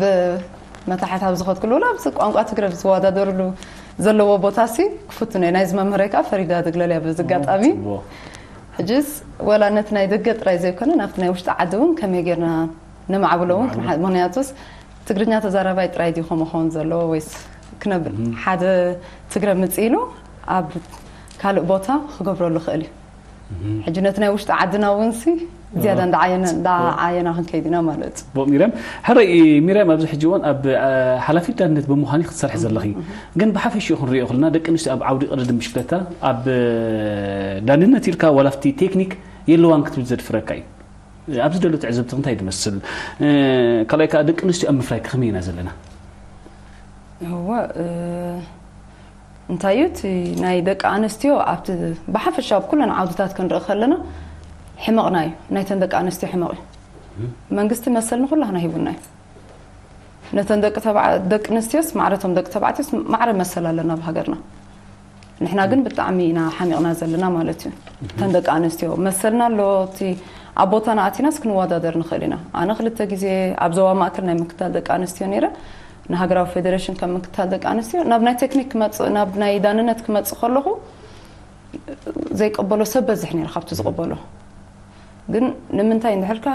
መታሕት ኣብ ዝኸድኩሉ ወላ ኣብዚ ቋንቋ ትግረ ዝወዳደርሉ ዘለዎ ቦታ ሲ ክፍትኖ እዩ ናይዚ መምህረይ ከዓ ፈሪዳ ድግለል እያ በዚ ኣጋጣሚ ጽቡቅ ሕጅስ ወላ ነቲ ናይ ደገ ጥራይ ዘይኮነ ናብቲ ናይ ውሽጢ ዓዲ እውን ከመይ ጌርና ነማዕብሎ እውን ክንሓ- ምክንያቱስ ትግርኛ ተዛራባይ ጥራይ ድዩ ከምኡ ክኸውን ዘለዎ ወይስ ክነብል ሓደ ትግረ ምጽእ ኢሉ ኣብ ካልእ ቦታ ክገብረሉ ይኽእል እዩ ሕጂ ነቲ ናይ ውሽጢ ዓድና እውን ሲ ዝያዳ እንዳዓየና እንዳዓየና ክንከይድ ኢና ማለት እዩ ጽቡቅ ሚርያም ሕረይ ሚርያም ኣብዚ ሕጂ እዋን ኣብ ሓላፊት ዳንነት ብምዃን ክትሰርሒ ዘለኺ ግን ብሓፈሽኡ ክንሪኦ ከለና ደቂ ኣንስትዮ ኣብ ዓውዲ ቅድድም ብሽክለታ ኣብ ዳንነት ኢልካ ዋላ ኣብቲ ቴክኒክ የለዋን ክትብል ዘድፍረካ እዩ ኣብዚ ደሎ ትዕዝብቲ እንታይ ትመስል ካልኣይ ከዓ ደቂ ኣንስትዮ ኣብ ምፍራይ ከመይ ኢና ዘለና እወ እንታይ እዩ እቲ ናይ ደቂ ኣንስትዮ ኣብቲ ብሓፈሻ ኣብ ኩለን ዓውድታት ክንርኢ ከለና ሕመቕና እዩ ናይተን ደቂ ኣንስትዮ ሕመቕ እዩ መንግስቲ መሰል ንኩላህና ሂቡና እዩ ነተን ደቂ ተባ- ደቂ ኣንስትዮስ ማዕረቶም ደቂ ተባዕትዮስ ማዕረ መሰል ኣለና ኣብ ሃገርና ንሕና ግን ብጣዕሚ ኢና ሓሚቕና ዘለና ማለት እዩ እተን ደቂ ኣንስትዮ መሰልና ኣሎ እቲ ኣብ ቦታና ኣቲናስ ክንወዳደር ንኽእል ኢና ኣነ ክልተ ግዜ ኣብ ዞባ ማእከል ናይ ምክታል ደቂ ኣንስትዮ ነይረ ንሃገራዊ ፌደሬሽን ከም ምክትታል ደቂ ኣንስትዮ ናብ ናይ ቴክኒክ ክመጽእ፣ ናብ ናይ ዳንነት ክመጽእ ከለኹ ዘይቀበሎ ሰብ በዝሕ ነይሩ ካብቲ ዝቐበሎ። ግን ንምንታይ እንድሕልካ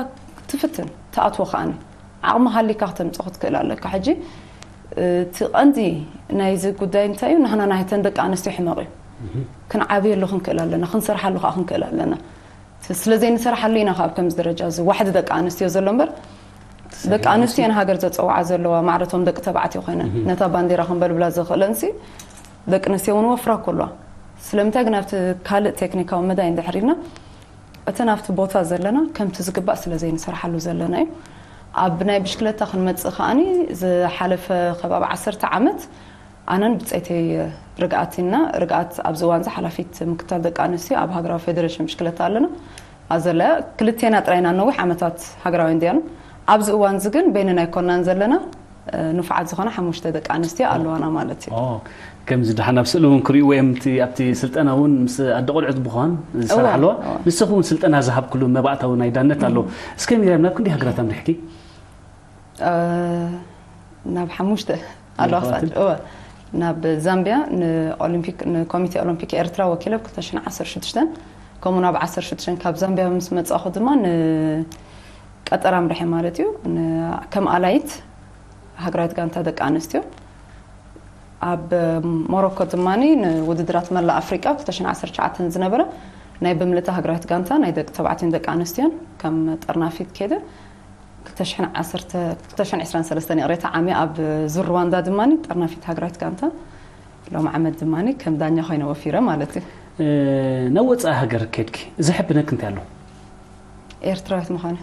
ትፍትን ትኣትዎ ከኣኒ ዓቕሚ ሃሊካ ክተምጽኦ ክትክእል ኣለካ። ሕጂ እቲ ቀንዲ ናይዚ ጉዳይ እንታይ እዩ? ናህና ናይተን ደቂ ኣንስትዮ ሕመቕ እዩ። ክንዓብየሉ ክንክእል ኣለና፣ ክንሰርሓሉ ከዓ ክንክእል ኣለና። ስለ ዘይንሰርሓሉ ኢና ካብ ከምዚ ደረጃ እዚ ዋሕዲ ደቂ ኣንስትዮ ዘሎ እምበር፣ ደቂ ኣንስትዮ ንሃገር ዘፀውዓ ዘለዋ ማዕረቶም ደቂ ተባዕትዮ ኮይነን ነታ ባንዲራ ክንበልብላ ዘኽእለንሲ ደቂ ኣንስትዮ እውን ወፍራ ከለዋ። ስለምንታይ ግን ኣብቲ ካልእ ቴክኒካዊ መዳይ እንድሕር ኢልና እተን ኣብቲ ቦታ ዘለና ከምቲ ዝግባእ ስለ ዘይንሰርሓሉ ዘለና እዩ። ኣብ ናይ ብሽክለታ ክንመጽእ ከኣኒ ዝሓለፈ ከባቢ ዓሰርተ ዓመት ኣነን ብጸይተይ ርግኣት ኢና። ርግኣት ኣብዚ እዋን እዚ ሓላፊት ምክትታል ደቂ ኣንስትዮ ኣብ ሃገራዊ ፌደሬሽን ብሽክለታ ኣለና። ኣብ ዘለያ ክልቴና ጥራይና ነዊሕ ዓመታት ሃገራውያን ዲያኑ። ኣብዚ እዋን እዚ ግን በይንና ኣይኮናን ዘለና፣ እ፣ ንፉዓት ዝኾና ሓሙሽተ ደቂ ኣንስትዮ ኣለዋና ማለት እዩ። ኦ፣ ከምዚ ደሓን ኣብ ስእሊ እውን ክርእይዎ እዮም። እቲ ኣብቲ ስልጠና እውን ምስ ኣደ ቆልዑት ብኳን ዝሰርሓ እዋ፣ ኣለዋ። እዋ። ንስኹም እውን ስልጠና ዝሃብክሉ መባእታዊ ናይ ዳነት ኣሎ። እስከ ሚርያም፣ ናብ ክንደይ ሃገራት ኣምሪሕኪ? እ፣ ናብ ሓሙሽተ ኣለዋ ክሳድ። እዋ። ናብ ዛምቢያ ንኦሊምፒክ፣ ንኮሚቴ ኦሎምፒክ ኤርትራ ወኪለ ብ ክልተ ሽሕን ዓሰርተ ሽዱሽተን፣ ከምኡ ናብ ዓሰርተ ሽዱሽተ ካብ ዛምቢያ ምስ መጻእኹ ድማ ንቀጠር ኣምሪሐ ማለት እዩ። ን-፣ ከም ኣላይት ሃገራዊት ጋንታ ደቂ ኣንስትዮ። ኣብ ሞሮኮ ድማ ንውድድራት መላእ ኣፍሪቃ ክልተ ሽሕን ዓሰርተ ትሽዓተን ዝነበረ ናይ ብምልእታ ሃገራዊት ጋንታ ናይ ደቂ ተባዕትዮን ደቂ ኣንስትዮን ከም ጠርናፊት ከይደ። ክልተ ሽሕን ዓሰርተ፣ ክልተ ሽሕን ዕስራን ሰለስተን ይቕሬታ ዓሚ ኣብ ዙር ሩዋንዳ ድማ ጠርናፊት ሃገራዊት ጋንታ ሎም ዓመት ድማ ከም ዳኛ ኮይነ ወፊረ ማለት እዩ። እ፣ ናብ ወጻኢ ሃገር ከድኪ ዘሕብነክ እንታይ ኣሎ? ኤርትራዊት ምዃነ።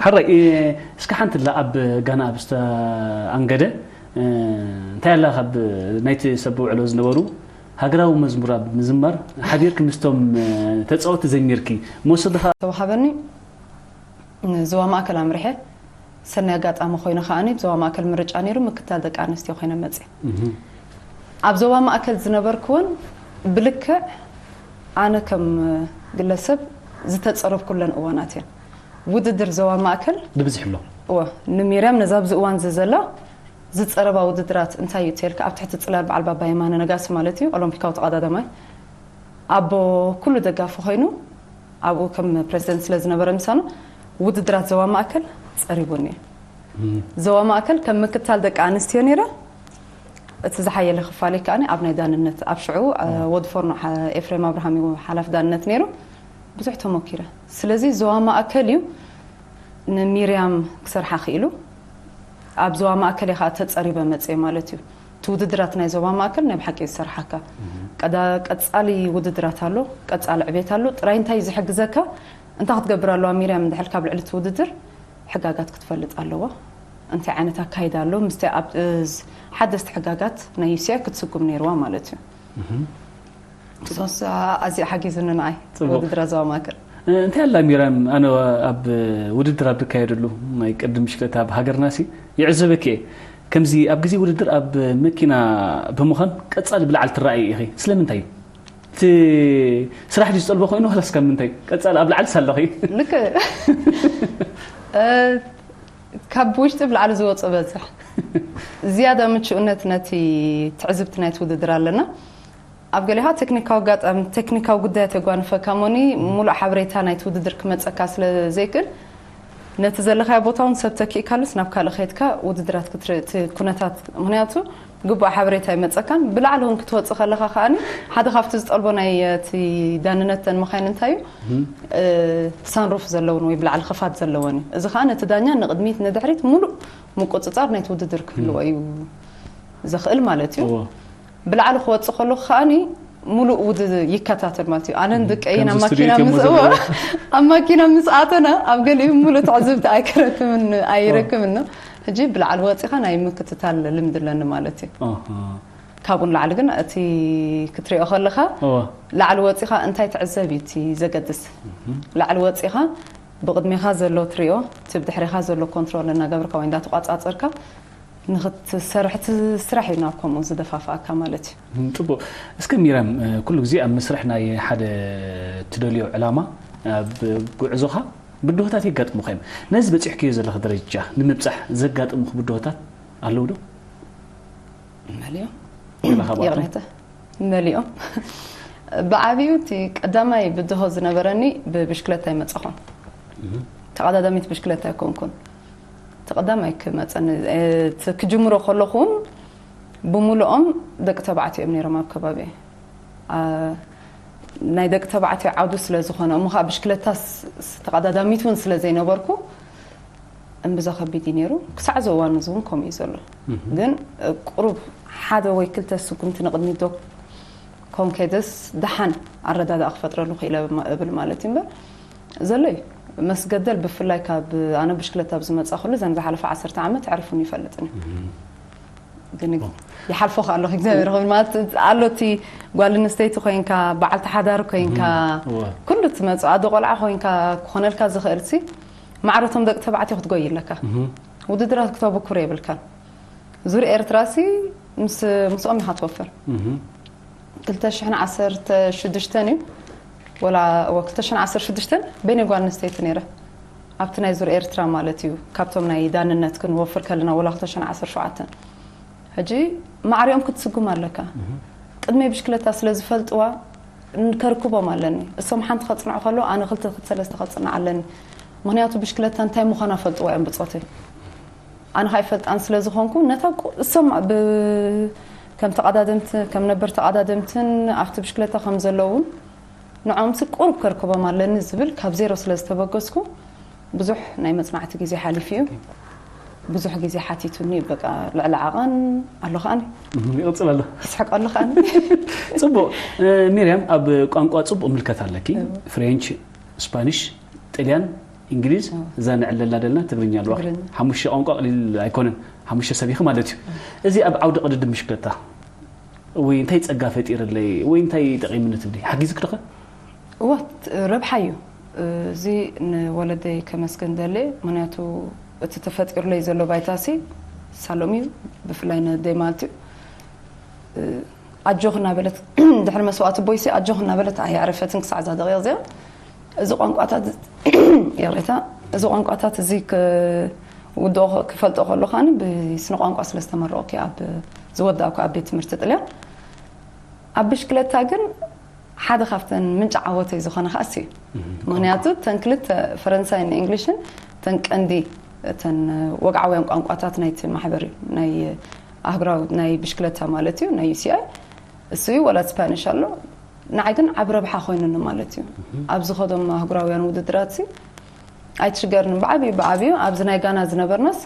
ሓራይ፣ እ፣ እስከ ሓንቲ ላ ኣብ ጋና ኣብ ዝተኣንገደ፣ እ፣ እንታይ ኣላ ካብ ናይቲ ሰብ ውዕሎ ዝነበሩ ሃገራዊ መዝሙር ኣብ ምዝማር ሓቢርኪ ምስቶም፣ እ፣ ተጻወቲ ዘሚርኪ መወሰድኻ? ተዋሃበኒ። ዞባ ማእከል ኣምሪሐ። ሰናይ ኣጋጣሚ ኮይኑ ከኣኒ ዞባ ማእከል ምርጫ ነይሩ፣ ምክትታል ደቂ ኣንስትዮ ኮይነ መጽየ። እህ። ኣብ ዞባ ማእከል ዝነበርኩ እውን ብልክዕ ኣነ ከም ግለሰብ ዝተጸረብኩለን እዋናት እየን። ውድድር ዞባ ማእከል ብብዝሒ ኣሎ። እወ፣ ንሚርያም ነዛ ኣብዚ እዋን እዚ ዘላ ዝጸረባ ውድድራት እንታይ እዩ ተልካ፣ ኣብ ትሕቲ ጽላል በዓል ባባ የማነ ነጋሲ ማለት እዩ፣ ኦሎምፒካዊ ተቐዳዳማይ፣ ኣቦ ኩሉ ደጋፊ ኮይኑ ኣብኡ ከም ፕረዚደንት ስለ ዝነበረ ምሳኑ ውድድራት ዞባ ማእከል ጸሪቡኒ እዩ። እም። ዞባ ማእከል ከም ምክትታል ደቂ ኣንስትዮ ነይረ። እቲ ዝሓየለ ክፋለይ ከኣ ኣብ ናይ ዳንነት ኣብ ሽዑ፣ እ፣ ኦ። ወዲ ፎርኖ ሓ-፣ ኤፍሬም ኣብርሃም እዩ ሓላፊ ዳንነት ነይሩ። ብዙሕ ተሞኪረ። ስለዚ ዞባ ማእከል እዩ ንሚርያም ክሰርሓ ክኢሉ። ኣብ ዞባ ማእከል እየ ከዓ ተጸሪበ መጽየ ማለት እዩ። እቲ ውድድራት ናይ ዞባ ማእከል ናይ ብሓቂ እዩ ዝሰርሓካ። እህ። ቀዳ-፣ ቀጻሊ ውድድራት ኣሎ፣ ቀጻሊ ዕቤት ኣሎ። ጥራይ እንታይ እዩ ዝሕግዘካ? እንታይ ክትገብር ኣለዋ ሚርያም እንድሕር ካብ ልዕሊ እቲ ውድድር ሕጋጋት ክትፈልጥ ኣለዋ። እንታይ ዓይነት ኣካይዳ ኣሎ? ምስቲ ኣብ፣ እ፣ ዝ-፣ ሓደስቲ ሕጋጋት ናይ ዩ ሲ ኣይ ክትስጉም ነይርዋ ማለት እዩ። እህ። እሱስ ኣዝዩ ሓጊዙኒ ንዓይ ጽቡቕ። ውድድር ዞባ ማእከል። እ፣ እንታይ ኣላ ሚራን፣ ኣነ ኣብ ውድድር ኣብ ዝካየደሉ ናይ ቅድም ብሽክለታ ኣብ ሃገርናሲ ይዕዘበኪ እየ። ከምዚ ኣብ ግዜ ውድድር ኣብ መኪና ብምዃን ቀጻሊ ብላዕሊ ትረኣዪ ኢኺ። ስለምንታይ? እቲ ስራሕ ድዩ ዝጠልቦ ኮይኑ ዋላስ ካብ ምንታይ? ቀጻሊ ኣብ ላዕሊ ሳለኺ። ልክዕ። እ፣ ካብ ውሽጢ ብላዕሊ ዝወጽእ በዝሕ። ዝያዳ ምቹእነት ነቲ ትዕዝብቲ ናይቲ ውድድር ኣለና። ኣብ ገሊኻ ቴክኒካዊ ኣጋጣሚ፣ ቴክኒካዊ ጉዳያት የጓንፈካ እሞኒ፣ ሙሉእ ሓበሬታ ናይቲ ውድድር ክመጸካ ስለ ዘይክእል፣ ነቲ ዘለኻዮ ቦታ እውን ሰብ ተኪእካሉስ ናብ ካልእ ከይድካ ውድድራት ክትርኢ እቲ ኩነታት፣ ምኽንያቱ ግቡእ ሓበሬታ ይመጸካን ብላዕሊ እውን ክትወጽእ ከለኻ ከኣኒ ሓደ ካብቲ ዝጠልቦ ናይ እቲ ዳንነት ተን መኻይን እንታይ እዩ? እም። እ፣ ሳንሩፍ ዘለውን ወይ ብላዕሊ ክፋት ዘለወን እዩ። እዚ ከኣ ነቲ ዳኛ ንቕድሚት ንድሕሪት ሙሉእ ምቁጽጻር ናይቲ ውድድር ክህልዎ እም። እዩ ዘኽእል ማለት እዩ። እዎ። ብላዕሊ ክወጽእ ከለኹ ከኣኒ ሙሉእ ውድ ይከታተል ማለት እዩ። ኣነን እም፣ ደቀይን ኣብ ከምዚ ስቱዲዮ ማኪና እዮም ምስ፣ ዘለው። እዎ፣ ኣብ ማኪና ምስ ኣተና ኣብ ገሊኡ ሙሉእ ትዕዝብቲ ኣይክረክብን፣ ኣይረክብን ነው። ሕጂ ብላዕሊ ወጺኻ ናይ ምክትታል ልምዲ ኣለኒ ማለት እዩ። ኣሃ። ካብኡ ንላዕሊ ግን እቲ ክትሪኦ ከለኻ እዎ። ላዕሊ ወጺኻ እንታይ ትዕዘብ እዩ እቲ ዘገድስ። እም። ላዕሊ ወጺኻ ብቕድሜኻ ዘሎ ትሪኦ፣ እቲ ብድሕሬኻ ዘሎ ኮንትሮል እናገበርካ ወይ እንዳተቋጻጸርካ ንኽትሰርሕ፣ እቲ ስራሕ እዩ ናብ ከምኡ ዝደፋፍኣካ ማለት እዩ። እም፣ ጽቡቕ። እስከ ሚራም፣ እ፣ ኩሉ ግዜ ኣብ መስርሕ ናይ ሓደ ትደልዮ ዕላማ፣ ኣብ ጉዕዞኻ ብድሆታት የጋጥሙኻ እዮም። ነዚ በጺሕክዮ ዘለኻ ደረጃ ንምብጻሕ ዘጋጥሙኽ ብድሆታት ኣለዉ ዶ? መሊኦም ገለ ካብኣቶም? ይቕሬታ፣ መሊኦም። ብዓብዩ እቲ ቀዳማይ ብድሆ ዝነበረኒ ብብሽክለታ ይመጻኹ። ተቐዳዳሚት ብሽክለታ ኣይኮንኩን። ተቐዳማይ ክመጸኒ፣ እቲ ክጅምሮ ከለኹ እውን ብምሉኦም ደቂ ተባዕትዮ እዮም ነይሮም ኣብ ከባቢ። ናይ ደቂ ተባዕትዮ ዓውዲ ስለ ዝኾነ፣ እሞ ከዓ ብሽክለታ ተቐዳዳሚት እውን ስለ ዘይነበርኩ እምብዛ ከቢድ እዩ ነይሩ። ክሳዕ እዚ እዋን እዚ እውን ከምኡ እዩ ዘሎ። ግን ቁሩብ ሓደ ወይ ክልተ ስጉምቲ ንቕድሚት ዶ ኮንከይደስ ደሓን ኣረዳድኣ ክፈጥረሉ ክኢለ እብል ማለት እዩ እምበር ዘሎ እዩ። መስገደል ብፍላይ ካብ ኣነ ብሽክለታ ኣብ ዝመፃ ኩሉ ዘን ዝሓለፈ ዓሰርተ ዓመት ዕርፉን ይፈልጥን እዩ። ግን ይሓልፎ ከ ኣለኹ እግዚኣብሔር ኸብል ማለት ኣሎ። እቲ ጓል ኣንስተይቲ ኮይንካ፣ በዓልቲ ሓዳር ኮይንካ፣ ኩሉ ትመፅእ ኣዶ ቆልዓ ኮይንካ ክኾነልካ ዝኽእል ሲ ማዕረቶም ደቂ ተባዕትዮ ክትጎይ ኣለካ። ውድድራት ክተብኩር የብልካን። ዙር ኤርትራ ሲ ምስ ምስኦም ኢኻ ትወፍር። ክልተ ሽሕን ዓሰርተ ሽዱሽተን እዩ ወላ እወ ክልተ ሽሕን ዓሰርተ ሽዱሽተን በይነ ጓል ኣንስተይቲ ነይረ ኣብቲ ናይ ዙር ኤርትራ ማለት እዩ። ካብቶም ናይ ዳንነት ክንወፍር ከለና ወላ ክልተ ሽሕን ዓሰርተ ሸውዓተን ሕጂ ማዕሪኦም ክትስጉም ኣለካ። ቅድመይ ብሽክለታ ስለ ዝፈልጥዋ ከርክቦም ኣለኒ። እሶም ሓንቲ ከፅንዑ ከለዉ ኣነ ክልተ ሰለስተ ከፅንዕ ኣለኒ። ምክንያቱ ብሽክለታ እንታይ ምዃና ፈልጥዋ እዮም ብፆተይ። ኣነ ከዓ ይፈልጣን ስለ ዝኾንኩ ነታ እሶም ከም ተቐዳደምቲ ከም ነበር ተቐዳደምትን ኣብቲ ብሽክለታ ከም ዘለውን ንዖምሲ ቁሩብ ከርክቦም ኣለኒ ዝብል ካብ ዜሮ ስለ ዝተበገስኩ ብዙሕ ናይ መፅናዕቲ ግዜ ሓሊፉ እዩ። ብዙሕ ግዜ ሓቲቱኒ በቃ ልዕሊ ዓቐን ኣሎ ከዓኒ ይቕፅል ኣሎ። ይስሕቅ ኣሎ ከዓኒ። ፅቡቕ። ሚርያም ኣብ ቋንቋ ፅቡቕ ምልከት ኣለኪ። ፍሬንች፣ ስፓኒሽ፣ ጥልያን፣ እንግሊዝ፣ እዛ ንዕለላ ደልና ትግርኛ ኣለዋ። ሓሙሽተ ቋንቋ ቀሊል ኣይኮነን። ሓሙሽተ ሰብ ኢኺ ማለት እዩ። እዚ ኣብ ዓውዲ ቅድድም ብሽክለታ ወይ እንታይ ፀጋ ፈጢርለይ ወይ እንታይ ጠቒምኒ ትብሊ ሓጊዙ ክደኸ? እወ ረብሓ እዩ። እዚ ንወለደይ ከመስገን ደለ ምክንያቱ እቲ ተፈጢሩለይ ዘሎ ባይታሲ ሳሎም እዩ። ብፍላይ ነደይ ማለት እዩ። ኣጆኽ እናበለት ድሕሪ መስዋእቲ ቦይሲ ኣጆኽ እናበለት ኣየዕረፈትን ክሳዕ እዛ ደቂቕ እዚኣ። እዚ ቋንቋታት ይቕሬታ፣ እዚ ቋንቋታት እዚ ክውድኦ ክፈልጦ ከሎ ከዓኒ ብስነ ቋንቋ ስለ ዝተመረቕኩ ኣብ ዝወዳእኩ ኣብ ቤት ትምህርቲ ጥልያን ኣብ ብሽክለታ ግን ሓደ ካብተን ምንጪ ዓወተይ ዝኾነ ከዓ እሱ እዩ። ምክንያቱ እተን ክልተ ፈረንሳይን እንግሊሽን እተን ቀንዲ እተን ወግዓውያን ቋንቋታት ናይቲ ማሕበር እዩ ናይ ኣህጉራዊ ናይ ብሽክለታ ማለት እዩ ናይ ዩሲኣይ እሱ እዩ ወላ ስፓኒሽ ኣሎ። ንዓይ ግን ዓብ ረብሓ ኮይኑኒ ማለት እዩ። ኣብ ዝኸዶም ኣህጉራውያን ውድድራት ሲ ኣይትሽገርኒ ብዓብዩ ብዓብዩ ኣብዚ ናይ ጋና ዝነበርናስ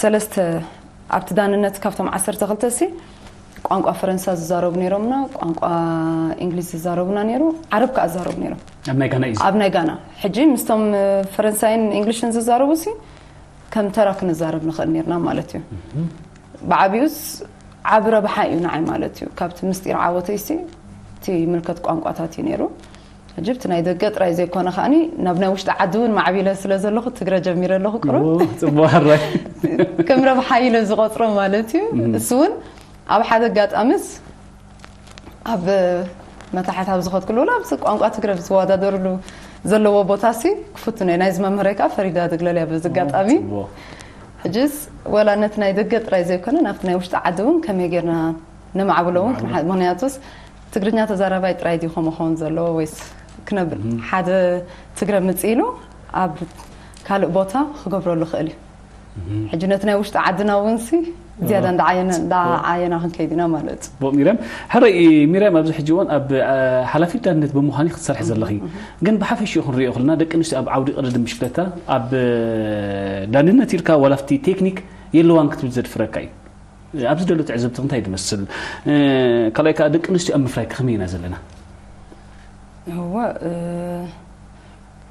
ሰለስተ ኣብቲ ዳንነት ካብቶም ዓሰርተ ክልተ ሲ ቋንቋ ፈረንሳ ዝዛረቡ ነይሮምና ቋንቋ እንግሊዝ ዝዛረቡና ነይሩ ዓረብ ከዓ ዝዛረቡ ነይሮም ኣብ ናይ ጋና እዩ ኣብ ናይ ጋና ሕጂ ምስቶም ፈረንሳይን እንግሊሽን ዝዛረቡ ሲ ከም ተራ ክንዛረብ ንኽእል ነርና ማለት እዩ። ብዓብዩስ ዓብ ረብሓ እዩ ንዓይ ማለት እዩ። ካብቲ ምስጢር ዓወተይ ሲ እቲ ምልከት ቋንቋታት እዩ ነይሩ። ሕጂ ብቲ ናይ ደገ ጥራይ ዘይኮነ ከዓኒ ናብ ናይ ውሽጢ ዓዲ እውን ማዕቢለ ስለ ዘለኹ ትግረ ጀሚረ ኣለኹ ቅሩብ ጽቡቅ ሕራይ ከም ረብሓ ኢለ ዝቆፅሮ ማለት እዩ። እሱ እውን ኣብ ሓደ ኣጋጣሚስ ኣብ መታሕት ኣብ ዝኸድኩሉ ወላ ኣብዚ ቋንቋ ትግረ ዝወዳደርሉ ዘለዎ ቦታ ሲ ክፍትኖ ናይዚ መምህረይ ከዓ ፈሪዳ ዝግለል እያ በዚ ኣጋጣሚ ሕጅስ ወላ ነቲ ናይ ደገ ጥራይ ዘይኮነ ናብቲ ናይ ውሽጢ ዓዲ እውን ከመይ ጌርና ነማዕብሎ እውን ክንሓ- ምክንያቱስ ትግርኛ ተዛራባይ ጥራይ ድዩ ከምኡ ክኸውን ዘለዎ ወይስ ክነብል ሓደ ትግረ ምጽእ ኢሉ ኣብ ካልእ ቦታ ክገብረሉ ክእል እዩ። ሕጂ ነቲ ናይ ውሽጢ ዓድና እውን ሲ ዝያዳ እንዳዓየና እንዳዓየና ክንከይድ ኢና ማለት እዩ። ጽቡቕ ሚርያም። ሕራይ ሚርያም ኣብዚ ሕጂ እዋን ኣብ ሓላፊት ዳንነት ብምዃን ክትሰርሒ ዘለኺ ግን ብሓፈሽኡ ክንሪኦ ከለና ደቂ ኣንስትዮ ኣብ ዓውዲ ቅድድም ብሽክለታ ኣብ ዳንነት ኢልካ ዋላ ኣብቲ ቴክኒክ የለዋን ክትብል ዘድፍረካ እዩ። ኣብዚ ዘሎ ትዕዝብቲ እንታይ ትመስል? ካልኣይ ከዓ ደቂ ኣንስትዮ ኣብ ምፍራይ ከመይ ኢና ዘለና? እወ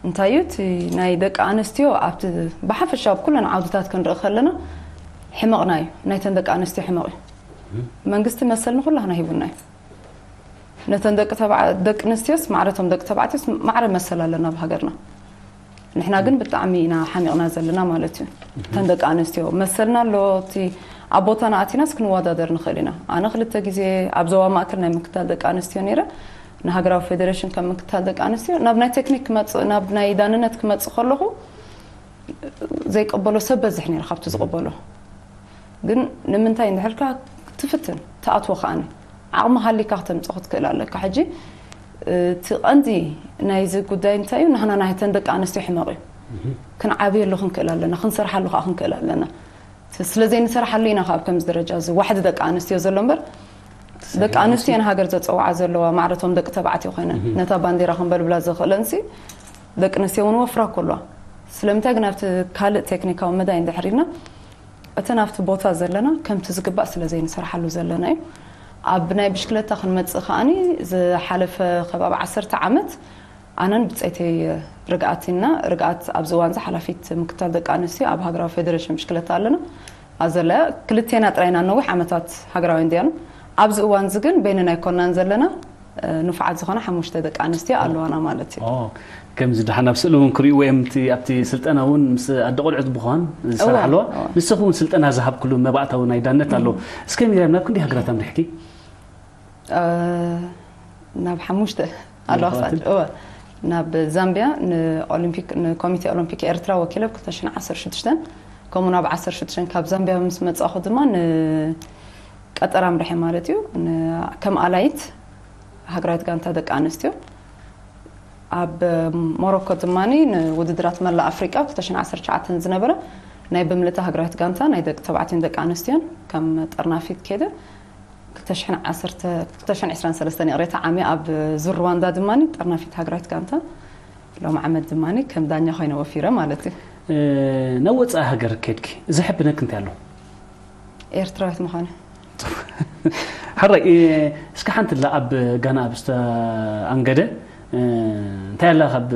እንታይ እዩ እቲ ናይ ደቂ ኣንስትዮ ኣብቲ ብሓፈሻ ኣብ ኩለን ዓውድታት ክንርኢ ከለና ሕመቕና እዩ። ናይተን ደቂ ኣንስትዮ ሕመቕ እዩ። መንግስቲ መሰል ንኩላህና ሂቡና እዩ። ነተን ደቂ ተባዕ- ደቂ ኣንስትዮስ ማዕረቶም ደቂ ተባዕትዮስ ማዕረ መሰል ኣለና ኣብ ሃገርና። ንሕና ግን ብጣዕሚ ኢና ሓሚቕና ዘለና ማለት እዩ። እተን ደቂ ኣንስትዮ መሰልና ኣሎ። እቲ ኣብ ቦታና ኣቲናስ ክንወዳደር ንኽእል ኢና። ኣነ ክልተ ግዜ ኣብ ዞባ ማእከል ናይ ምክትታል ደቂ ኣንስትዮ ነይረ። ንሃገራዊ ፌደሬሽን ከም ምክትታል ደቂ ኣንስትዮ ናብ ናይ ቴክኒክ ክመጽእ ናብ ናይ ዳንነት ክመጽእ ከለኹ ዘይቀበሎ ሰብ በዝሕ ነይሩ ካብቲ ዝቐበሎ። ግን ንምንታይ እንድሕርካ ትፍትን ትኣትዎ ከኣኒ ዓቕሚ ሃሊካ ክተምፅእ ክትክእል ኣለካ። ሕጂ እቲ ቀንዲ ናይዚ ጉዳይ እንታይ እዩ? ንሕና ናይተን ደቂ ኣንስትዮ ሕመቕ እዩ። ክንዓብየሉ ክንክእል ኣለና፣ ክንሰርሓሉ ከዓ ክንክእል ኣለና። ስለዘይንሰርሓሉ ኢና ካብ ከምዚ ደረጃ እዚ ዋሕዲ ደቂ ኣንስትዮ ዘሎ እምበር ደቂ ኣንስትዮ እየን ሃገር ዘፀውዓ ዘለዋ፣ ማዕረቶም ደቂ ተባዕትዮ ኮይነን ነታ ባንዴራ ክንበልብላ ዘኽእለንሲ ደቂ ኣንስትዮ እውን ወፍራ እኮ ኣለዋ። ስለምንታይ ግን ኣብቲ ካልእ ቴክኒካዊ መዳይ እንድሕር ኢልና እተን ኣብቲ ቦታ ዘለና ከምቲ ዝግባእ ስለ ዘይንሰርሓሉ ዘለና እዩ። ኣብ ናይ ብሽክለታ ክንመጽእ ከኣኒ ዝሓለፈ ከባቢ ዓሰርተ ዓመት ኣነን ብጸይተይ ርግኣት ኢና። ርግኣት ኣብዚ እዋን እዚ ሓላፊት ምክታል ደቂ ኣንስትዮ ኣብ ሃገራዊ ፌደሬሽን ብሽክለታ ኣለና። ኣዘለ ክልቴና ጥራይና ነዊሕ ዓመታት ሃገራዊ እንዲያኑ። ኣብዚ እዋን እዚ ግን በይንና ኣይኮናን ዘለና፣ እ፣ ንፉዓት ዝኾነ ሓሙሽተ ደቂ ኣንስትዮ ኣለዋና ማለት እዩ። ኦ፣ ከምዚ ደሓን ኣብ ስእሊ እውን ክርእይዎ እዮም። እቲ ኣብቲ ስልጠና እውን ምስ ኣደ ቆልዑት ብኳን ዝሰርሓ እዋ፣ ኣለዋ። እዋ። ንስኹም እውን ስልጠና ዝሃብክሉ መባእታዊ ናይ ዳነት ኣሎ። እስከ ሚርያም፣ ናብ ክንደይ ሃገራት ኣምሪሕኪ? እ፣ ናብ ሓሙሽተ ኣለዋ ክሳዕ፣ እዋ። ናብ ዛምቢያ ንኦሊምፒክ፣ ንኮሚቴ ኦሎምፒክ ኤርትራ ወኪለ ብ ክልተ ሽሕን ዓሰርተ ሽዱሽተን፣ ከምኡ ናብ ዓሰርተ ሽዱሽተ ካብ ዛምቢያ ምስ መጻኹ ድማ ንቀጠር ኣምሪሐ ማለት እዩ። ን-፣ ከም ኣላይት ሃገራዊት ጋንታ ደቂ ኣንስትዮ ኣብ ሞሮኮ ድማ ንውድድራት መላእ ኣፍሪቃ ክልተ ሽሕን ዓሰርተ ትሽዓተን ዝነበረ ናይ ብምልእታ ሃገራዊት ጋንታ ናይ ደቂ ተባዕትዮን ደቂ ኣንስትዮን ከም ጠርናፊት ከይደ ክልተ ሽሕን ዓሰርተ፣ ክልተ ሽሕን ዕስራን ሰለስተን ይቕሬታ ዓሚ ኣብ ዙር ሩዋንዳ ድማ ጠርናፊት ሃገራዊት ጋንታ ሎም ዓመት ድማ ከም ዳኛ ኮይነ ወፊረ ማለት እዩ። እ፣ ናብ ወጻኢ ሃገር ከድኪ ዘሕብነክ እንታይ ኣሎ? ኤርትራዊት ምዃነ። ሓራይ፣ እ፣ እስከ ሓንቲ ላ ኣብ ጋና ኣብ ዝተኣንገደ፣ እ፣ እንታይ ኣላ ካብ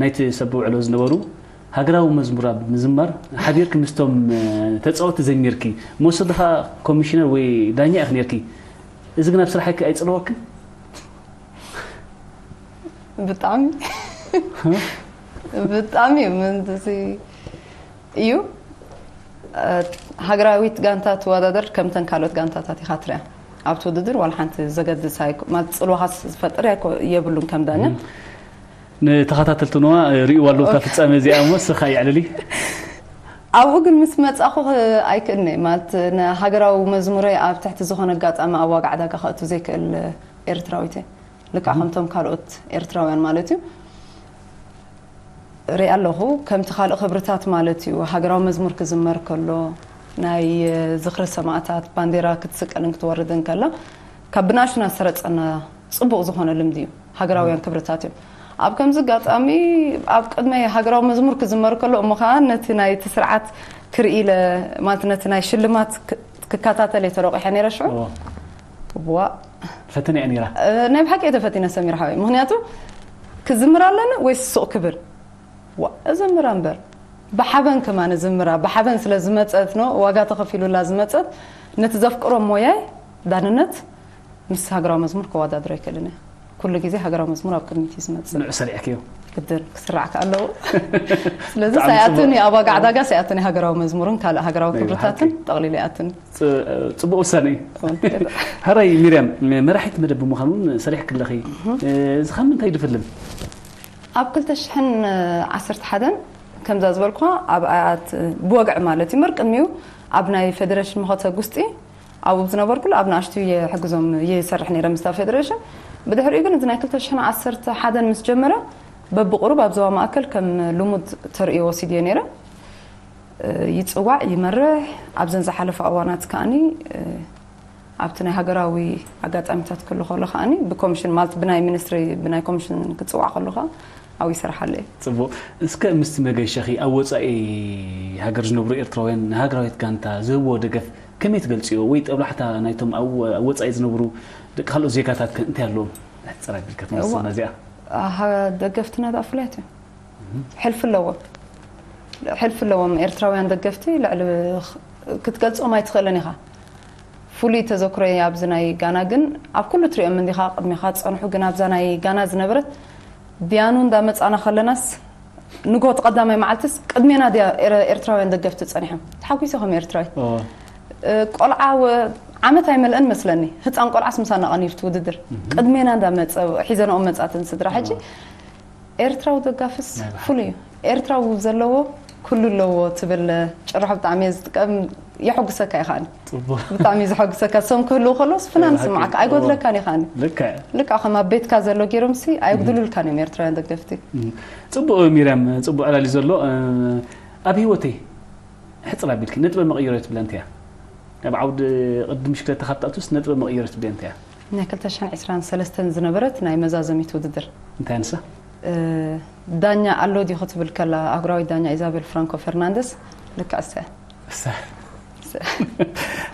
ናይቲ ሰብ ውዕሎ ዝነበሩ ሃገራዊ መዝሙር ኣብ ምዝማር ሓቢርኪ ምስቶም፣ እ፣ ተጻወቲ ዘሚርኪ፣ መወሰዲ ኸኣ ኮሚሽነር ወይ ዳኛ ኢኺ ኔርኪ። እዚ ግን ኣብ ስራሕኪ ኣይጽለወክን? ብጣዕሚ። ብጣዕሚ እዩ። ምንትሲ እዩ። እ፣ ሃገራዊት ጋንታ ትወዳደር ከምተን ካልኦት ጋንታታት ኢኻ ትሪኣ። ኣብቲ ውድድር ዋላ ሓንቲ ዘገድስ ኣይኮ-፣ ማለት ጽልዋኻስ ዝፈጥር ኣይኮ-፣ የብሉን ከም ዳኛ። እም። ንተኸታተልትንዋ ርእይዋ ኣለዉ እታ ፍጻመ እዚኣ እሞ፣ ንስኻ የዕልሊ። ኣብኡ ግን ምስ መጻኹ ኽ-፣ ኣይክእልን'የ። ማለት ንሃገራዊ መዝሙረይ ኣብ ትሕቲ ዝኾነ ኣጋጣሚ ኣብ ዋጋ ዕዳጋ ከእቱ ዘይክእል ኤርትራዊት እየ። ልክዕ ከምቶም ካልኦት ኤርትራውያን ማለት እዩ። ርእየ ኣለኹ፣ ከምቲ ካልእ ክብርታት ማለት እዩ። ሃገራዊ መዝሙር ክዝመር ከሎ፣ ናይ ዝኽሪ ሰማእታት ባንዴራ ክትስቀልን ክትወርድን ከላ፣ ካብ ብንኣሽቱ እናሰረጸና ጽቡቕ ዝኾነ ልምዲ እዩ። ሃገራውያን ክብርታት እዮም። ኣብ ከምዚ ኣጋጣሚ ኣብ ቅድመይ ሃገራዊ መዝሙር ክዝመር ከሎ እሞ ኸኣ ነቲ ናይቲ ስርዓት ክርኢ ኢለ፣ ማለት ነቲ ናይ ሽልማት ክ-፣ ክከታተል እየ ተረቂሐ ነይረ ሽዑ። እዎ። እዋ። ፈተነ እያ ነይራ። እ፣ ናይ ብሓቂ እየ ተፈቲነ ሰሚር ሓወይ። ምኽንያቱ ክዝምር ኣለኒ ወይስ ስቕ ክብል? ዋ፣ እዝምራ እምበር። ብሓበን ከማን እዝምራ፣ ብሓበን ስለ ዝመጸት ነው፣ ዋጋ ተኸፊሉላ ዝመጸት፣ ነቲ ዘፍቅሮ ሞያይ ዳንነት ምስ ሃገራዊ መዝሙር ከወዳድሮ ኣይክእልን እየ። ኩሉ ግዜ ሃገራዊ መዝሙር ኣብ ቅድሚት እዩ ዝመጽእ። ንዑ ሰሪዕክዮ። ግድን፣ ክስራዕ ከኣ ኣለዎ። ስለዚ ብጣዕሚ ሳይኣቱኒ፣ ጽቡቕ። ኣብ ዋጋ ዕዳጋ ሳይኣቱኒ ሃገራዊ መዝሙርን ካልእ ሃገራዊ ናይ ክብርታትን ብሓቂ። ጠቕሊሉ ይኣቱኒ። ጽ-፣ ጽቡቕ ውሳነ እዩ። ጽቡቕ። ሕራይ ሚርያም፣ መራሒት መደብ ብምዃን እውን ሰሪሕኪ ኣለኺ። እህ። እዚ ካብ ምንታይ ድፍልም? ኣብ ክልተ ሽሕን ዓሰርተ ሓደን ከምዛ ዝበልኩኻ ኣብ ኣያት ብወግዒ ማለት እዩ፣ እምበር ቅድሚኡ ኣብ ናይ ፌደሬሽን መኸተ ጉስጢ ኣብኡ ዝነበርኩሉ ኣብ ንኣሽቱ ይሕግዞም ይሰርሕ ነይረ ምስታ ፌደሬሽን። ብድሕሪኡ ግን እዚ ናይ ክልተ ሽሕን ዓሰርተ ሓደን ምስ ጀመረ በብቁሩብ ኣብ ዞባ ማእከል ከም ልሙድ ተርእዮ ወሲድዮ ነይረ። እ፣ ይጽዋዕ፣ ይመርሕ። ኣብዘን ዝሓለፋ እዋናት ከኣኒ፣ እ፣ ኣብቲ ናይ ሃገራዊ ኣጋጣሚታት ክህሉ ከሎ ከኣኒ ብኮሚሽን ማለት ብናይ ሚኒስትሪ፣ ብናይ ኮሚሽን ክጽዋዕ ከሎ ከኣ ኣብኡ ይሰርሓሉ እየ። ጽቡቕ። እስከ ምስቲ መገሸኺ ኣብ ወጻኢ ሃገር ዝነብሩ ኤርትራውያን ንሃገራዊት ጋንታ ዝህብዎ ደገፍ ከመይ ትገልጽዮ? ወይ ጠብላሕታ ናይቶም ኣብ፣ ኣብ ወጻኢ ዝነብሩ ደቂ ካልኦት ዜጋታት ከ እንታይ ኣለዎም? ሕጽር ኣቢልካ እዋ። ትመልሰና እዚኣ። ኣሃ፣ ደገፍትና ደኣ ፍሉያት እዮም። እህ። ሕልፊ ኣለዎም። ሕልፊ ኣለዎም። ኤርትራውያን ደገፍቲ ልዕሊ ኽ-፣ ክትገልጾም ኣይትኽእልን ኢኻ። ፍሉይ ተዘክሮይ ኣብዚ ናይ ጋና ግን ኣብ ኩሉ ትሪኦም እንዲኻ ቅድሜኻ ዝጸንሑ፣ ግን ኣብዛ ናይ ጋና ዝነበረት ቢያኑ እንዳመጻና ከለናስ ንግሆ እቲ ቀዳማይ መዓልትስ ቅድሜና ድያ ኤረ-፣ ኤርትራውያን ደገፍቲ ጸኒሖም። ተሓጒሰ ከም ኤርትራዊ። ኦ። እ፣ ቆልዓ ወ-፣ ዓመት ኣይመልአን መስለኒ። ህጻን ቆልዓስ ምሳና ቀኒዩ እቲ ውድድር። እህ። ቅድሜና እንዳመጸ ሒዘንኦም መጻትን ስድራ። ሕጂ ኦ። ኤርትራዊ ደጋፍስ ናይ ብሓቂ። ፍሉይ እዩ። ኤርትራዊ ዘለዎ ኩሉ ኣለዎ ትብል ጭርሖ ብጣዕሚ እየ ዝጥቀም። የሐጉሰካ እዩ ከዓኒ። ጽቡቅ። ብጣዕሚ እዩ ዘሐጉሰካ። እሶም ክህልዉ ከለውስ ፍናን ብሓቂ። ስምዓካ፣ ኣይጎድለካን እዩ ከዓኒ። ልክዕ። ልክዕ ከም ኣብ ቤትካ ዘሎ ገይሮምሲ ኣየጉድሉልካን እዮም ኤርትራውያን ደገፍቲ። ጽቡቅ ሚርያም፣ ጽቡቅ ዕላል እዩ ዘሎ። ኣብ ህይወተይ ሕጽር ኣቢልኪ ነጥበ መቐየሪት ትብለያ እንታይ እያ? ኣብ ዓውዲ ቅድድም ብሽክለታ ካብ ትኣቱስ ነጥበ መቐየሪት ትብለያ እንታይ እያ? ናይ ክልተ ሽሕን ዕስራን ሰለስተን ዝነበረት ናይ መዛዘሚት ውድድር። እንታይ ንሳ? እ፣ ዳኛ ኣሎ ዲኹ ትብል ከላ ኣህጉራዊት ዳኛ ኢዛቤል ፍራንኮ ፈርናንደስ ልክዕ እሳ እያ። እሳ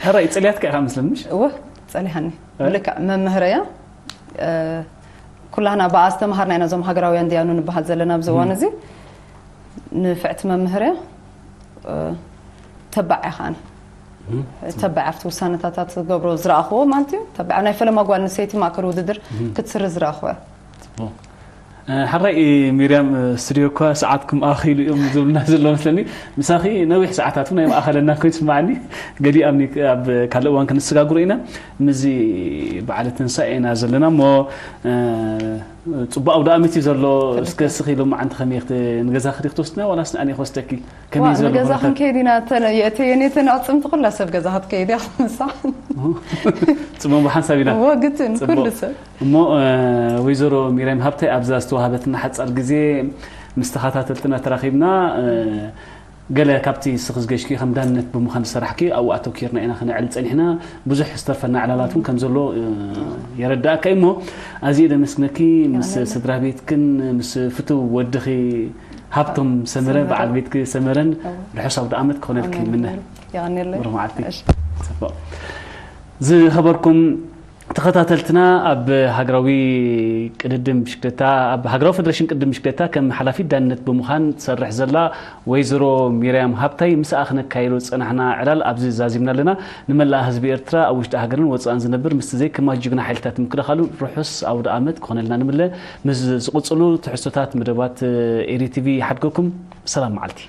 ሕራይ ጸልያትካ ኢኻ መስለኒ ምሽ? እወ ጸሊሃኒ። ልክዕ መምህረያ ኩላህና ብኣ ዝተምሃርና ኢና እዞም ሃገራውያን ድያኑ ንበሃል ዘለና ኣብዚ እዋን እዚ። ንፍዕቲ መምህር እያ። ተባዕ እያ ከዓኒ። ተባዕ ኣብቲ ውሳነታታት ዝገብሮ ዝረኣኽዎ ማለት እዩ። ተባዕ ናይ ፈለማ ጓል ኣንስተይቲ ማእከል ውድድር ክትስርዝ ዝረኣኽዎ እያ። ሓራይ ሚርያም፣ ስቱድዮ እኳ ሰዓትኩም ኣኺሉ እዮም ዝብሉና ዘሎ መስለኒ። ምሳኺ ነዊሕ ሰዓታት እውን ኣይማእኸለና ኮይኑ ይስምዓኒ። ገሊኡ ኣብ ካልእ እዋን ክንሰጋግሮ ኢና። ምስዚ በዓል ትንሳኤ ኢና ዘለና እሞ፣ ጽቡቕ ኣውደ ኣመት እዩ ዘሎ። እስከ እስኺ ሎማዓንቲ ከመይ ንገዛ ክዲ ክትወስድና ዋላስ ንኣነ ክወስደኪ? ከመይ ዘሎ ንገዛ ኩነታት? ክንከይድ ኢና። የእተየኒ ተን ኣዕፅምቲ ኩላ ሰብ ገዛ ክትከይድ እያ ምሳ። ጽቡቕ ሓንሳብ ኢና። ወግትን ጽቡቕ። ኩሉ ሰብ። እሞ ወይዘሮ ሚርያም ሃብታይ ኣብዛ ዝተዋህበትና ሓጻር ግዜ ምስ ተኸታተልትና ተራኺብና፣ ገለ ካብቲ እስኺ ዝገሽኪ ከም ዳንነት ብምዃን ዝሰራሕኪ ኣብኡ ኣተኪርና ኢና ክነዕልል ጸኒሕና። ብዙሕ ዝተርፈና ዕላላት እውን ከም ዘሎ የረዳእካ እዩ። እሞ ኣዝየ ደመስግነኪ። ምስ ስድራ ቤትክን ምስ ፍትው ወድኺ ሃብቶም ሰመረ፣ በዓል ቤትኪ ሰመረን ርሑስ ኣውደ ኣመት ክኾነልኪ ይምነ። የቐንየለይ። ብሩኽ መዓልቲ። ጽቡቕ። ዝኸበርኩም ተኸታተልትና፣ ኣብ ሃገራዊ ቅድድም ብሽክለታ፣ ኣብ ሃገራዊ ፈደረሽን ቅድድም ብሽክለታ ከም ሓላፊት ዳንነት ብምዃን ትሰርሕ ዘላ ወይዘሮ ሚርያም ሃብታይ ምስኣ ክነካይዶ ዝጸናሕና ዕላል ኣብዚ ዛዚምና ኣለና። ንመላእ ህዝቢ ኤርትራ ኣብ ውሽጢ ሃገርን ወጻእን ዝነብር ምስቲ ዘይክማሽ ጅግና ሓይልታት ምክልኻሉ ርሑስ ኣውደ ኣመት ክኾነልና ንምለ። ምስ ዝቕጽሉ ትሕዝቶታት መደባት ኤሪ ቲቪ ይሓድገኩም። ሰላም መዓልቲ።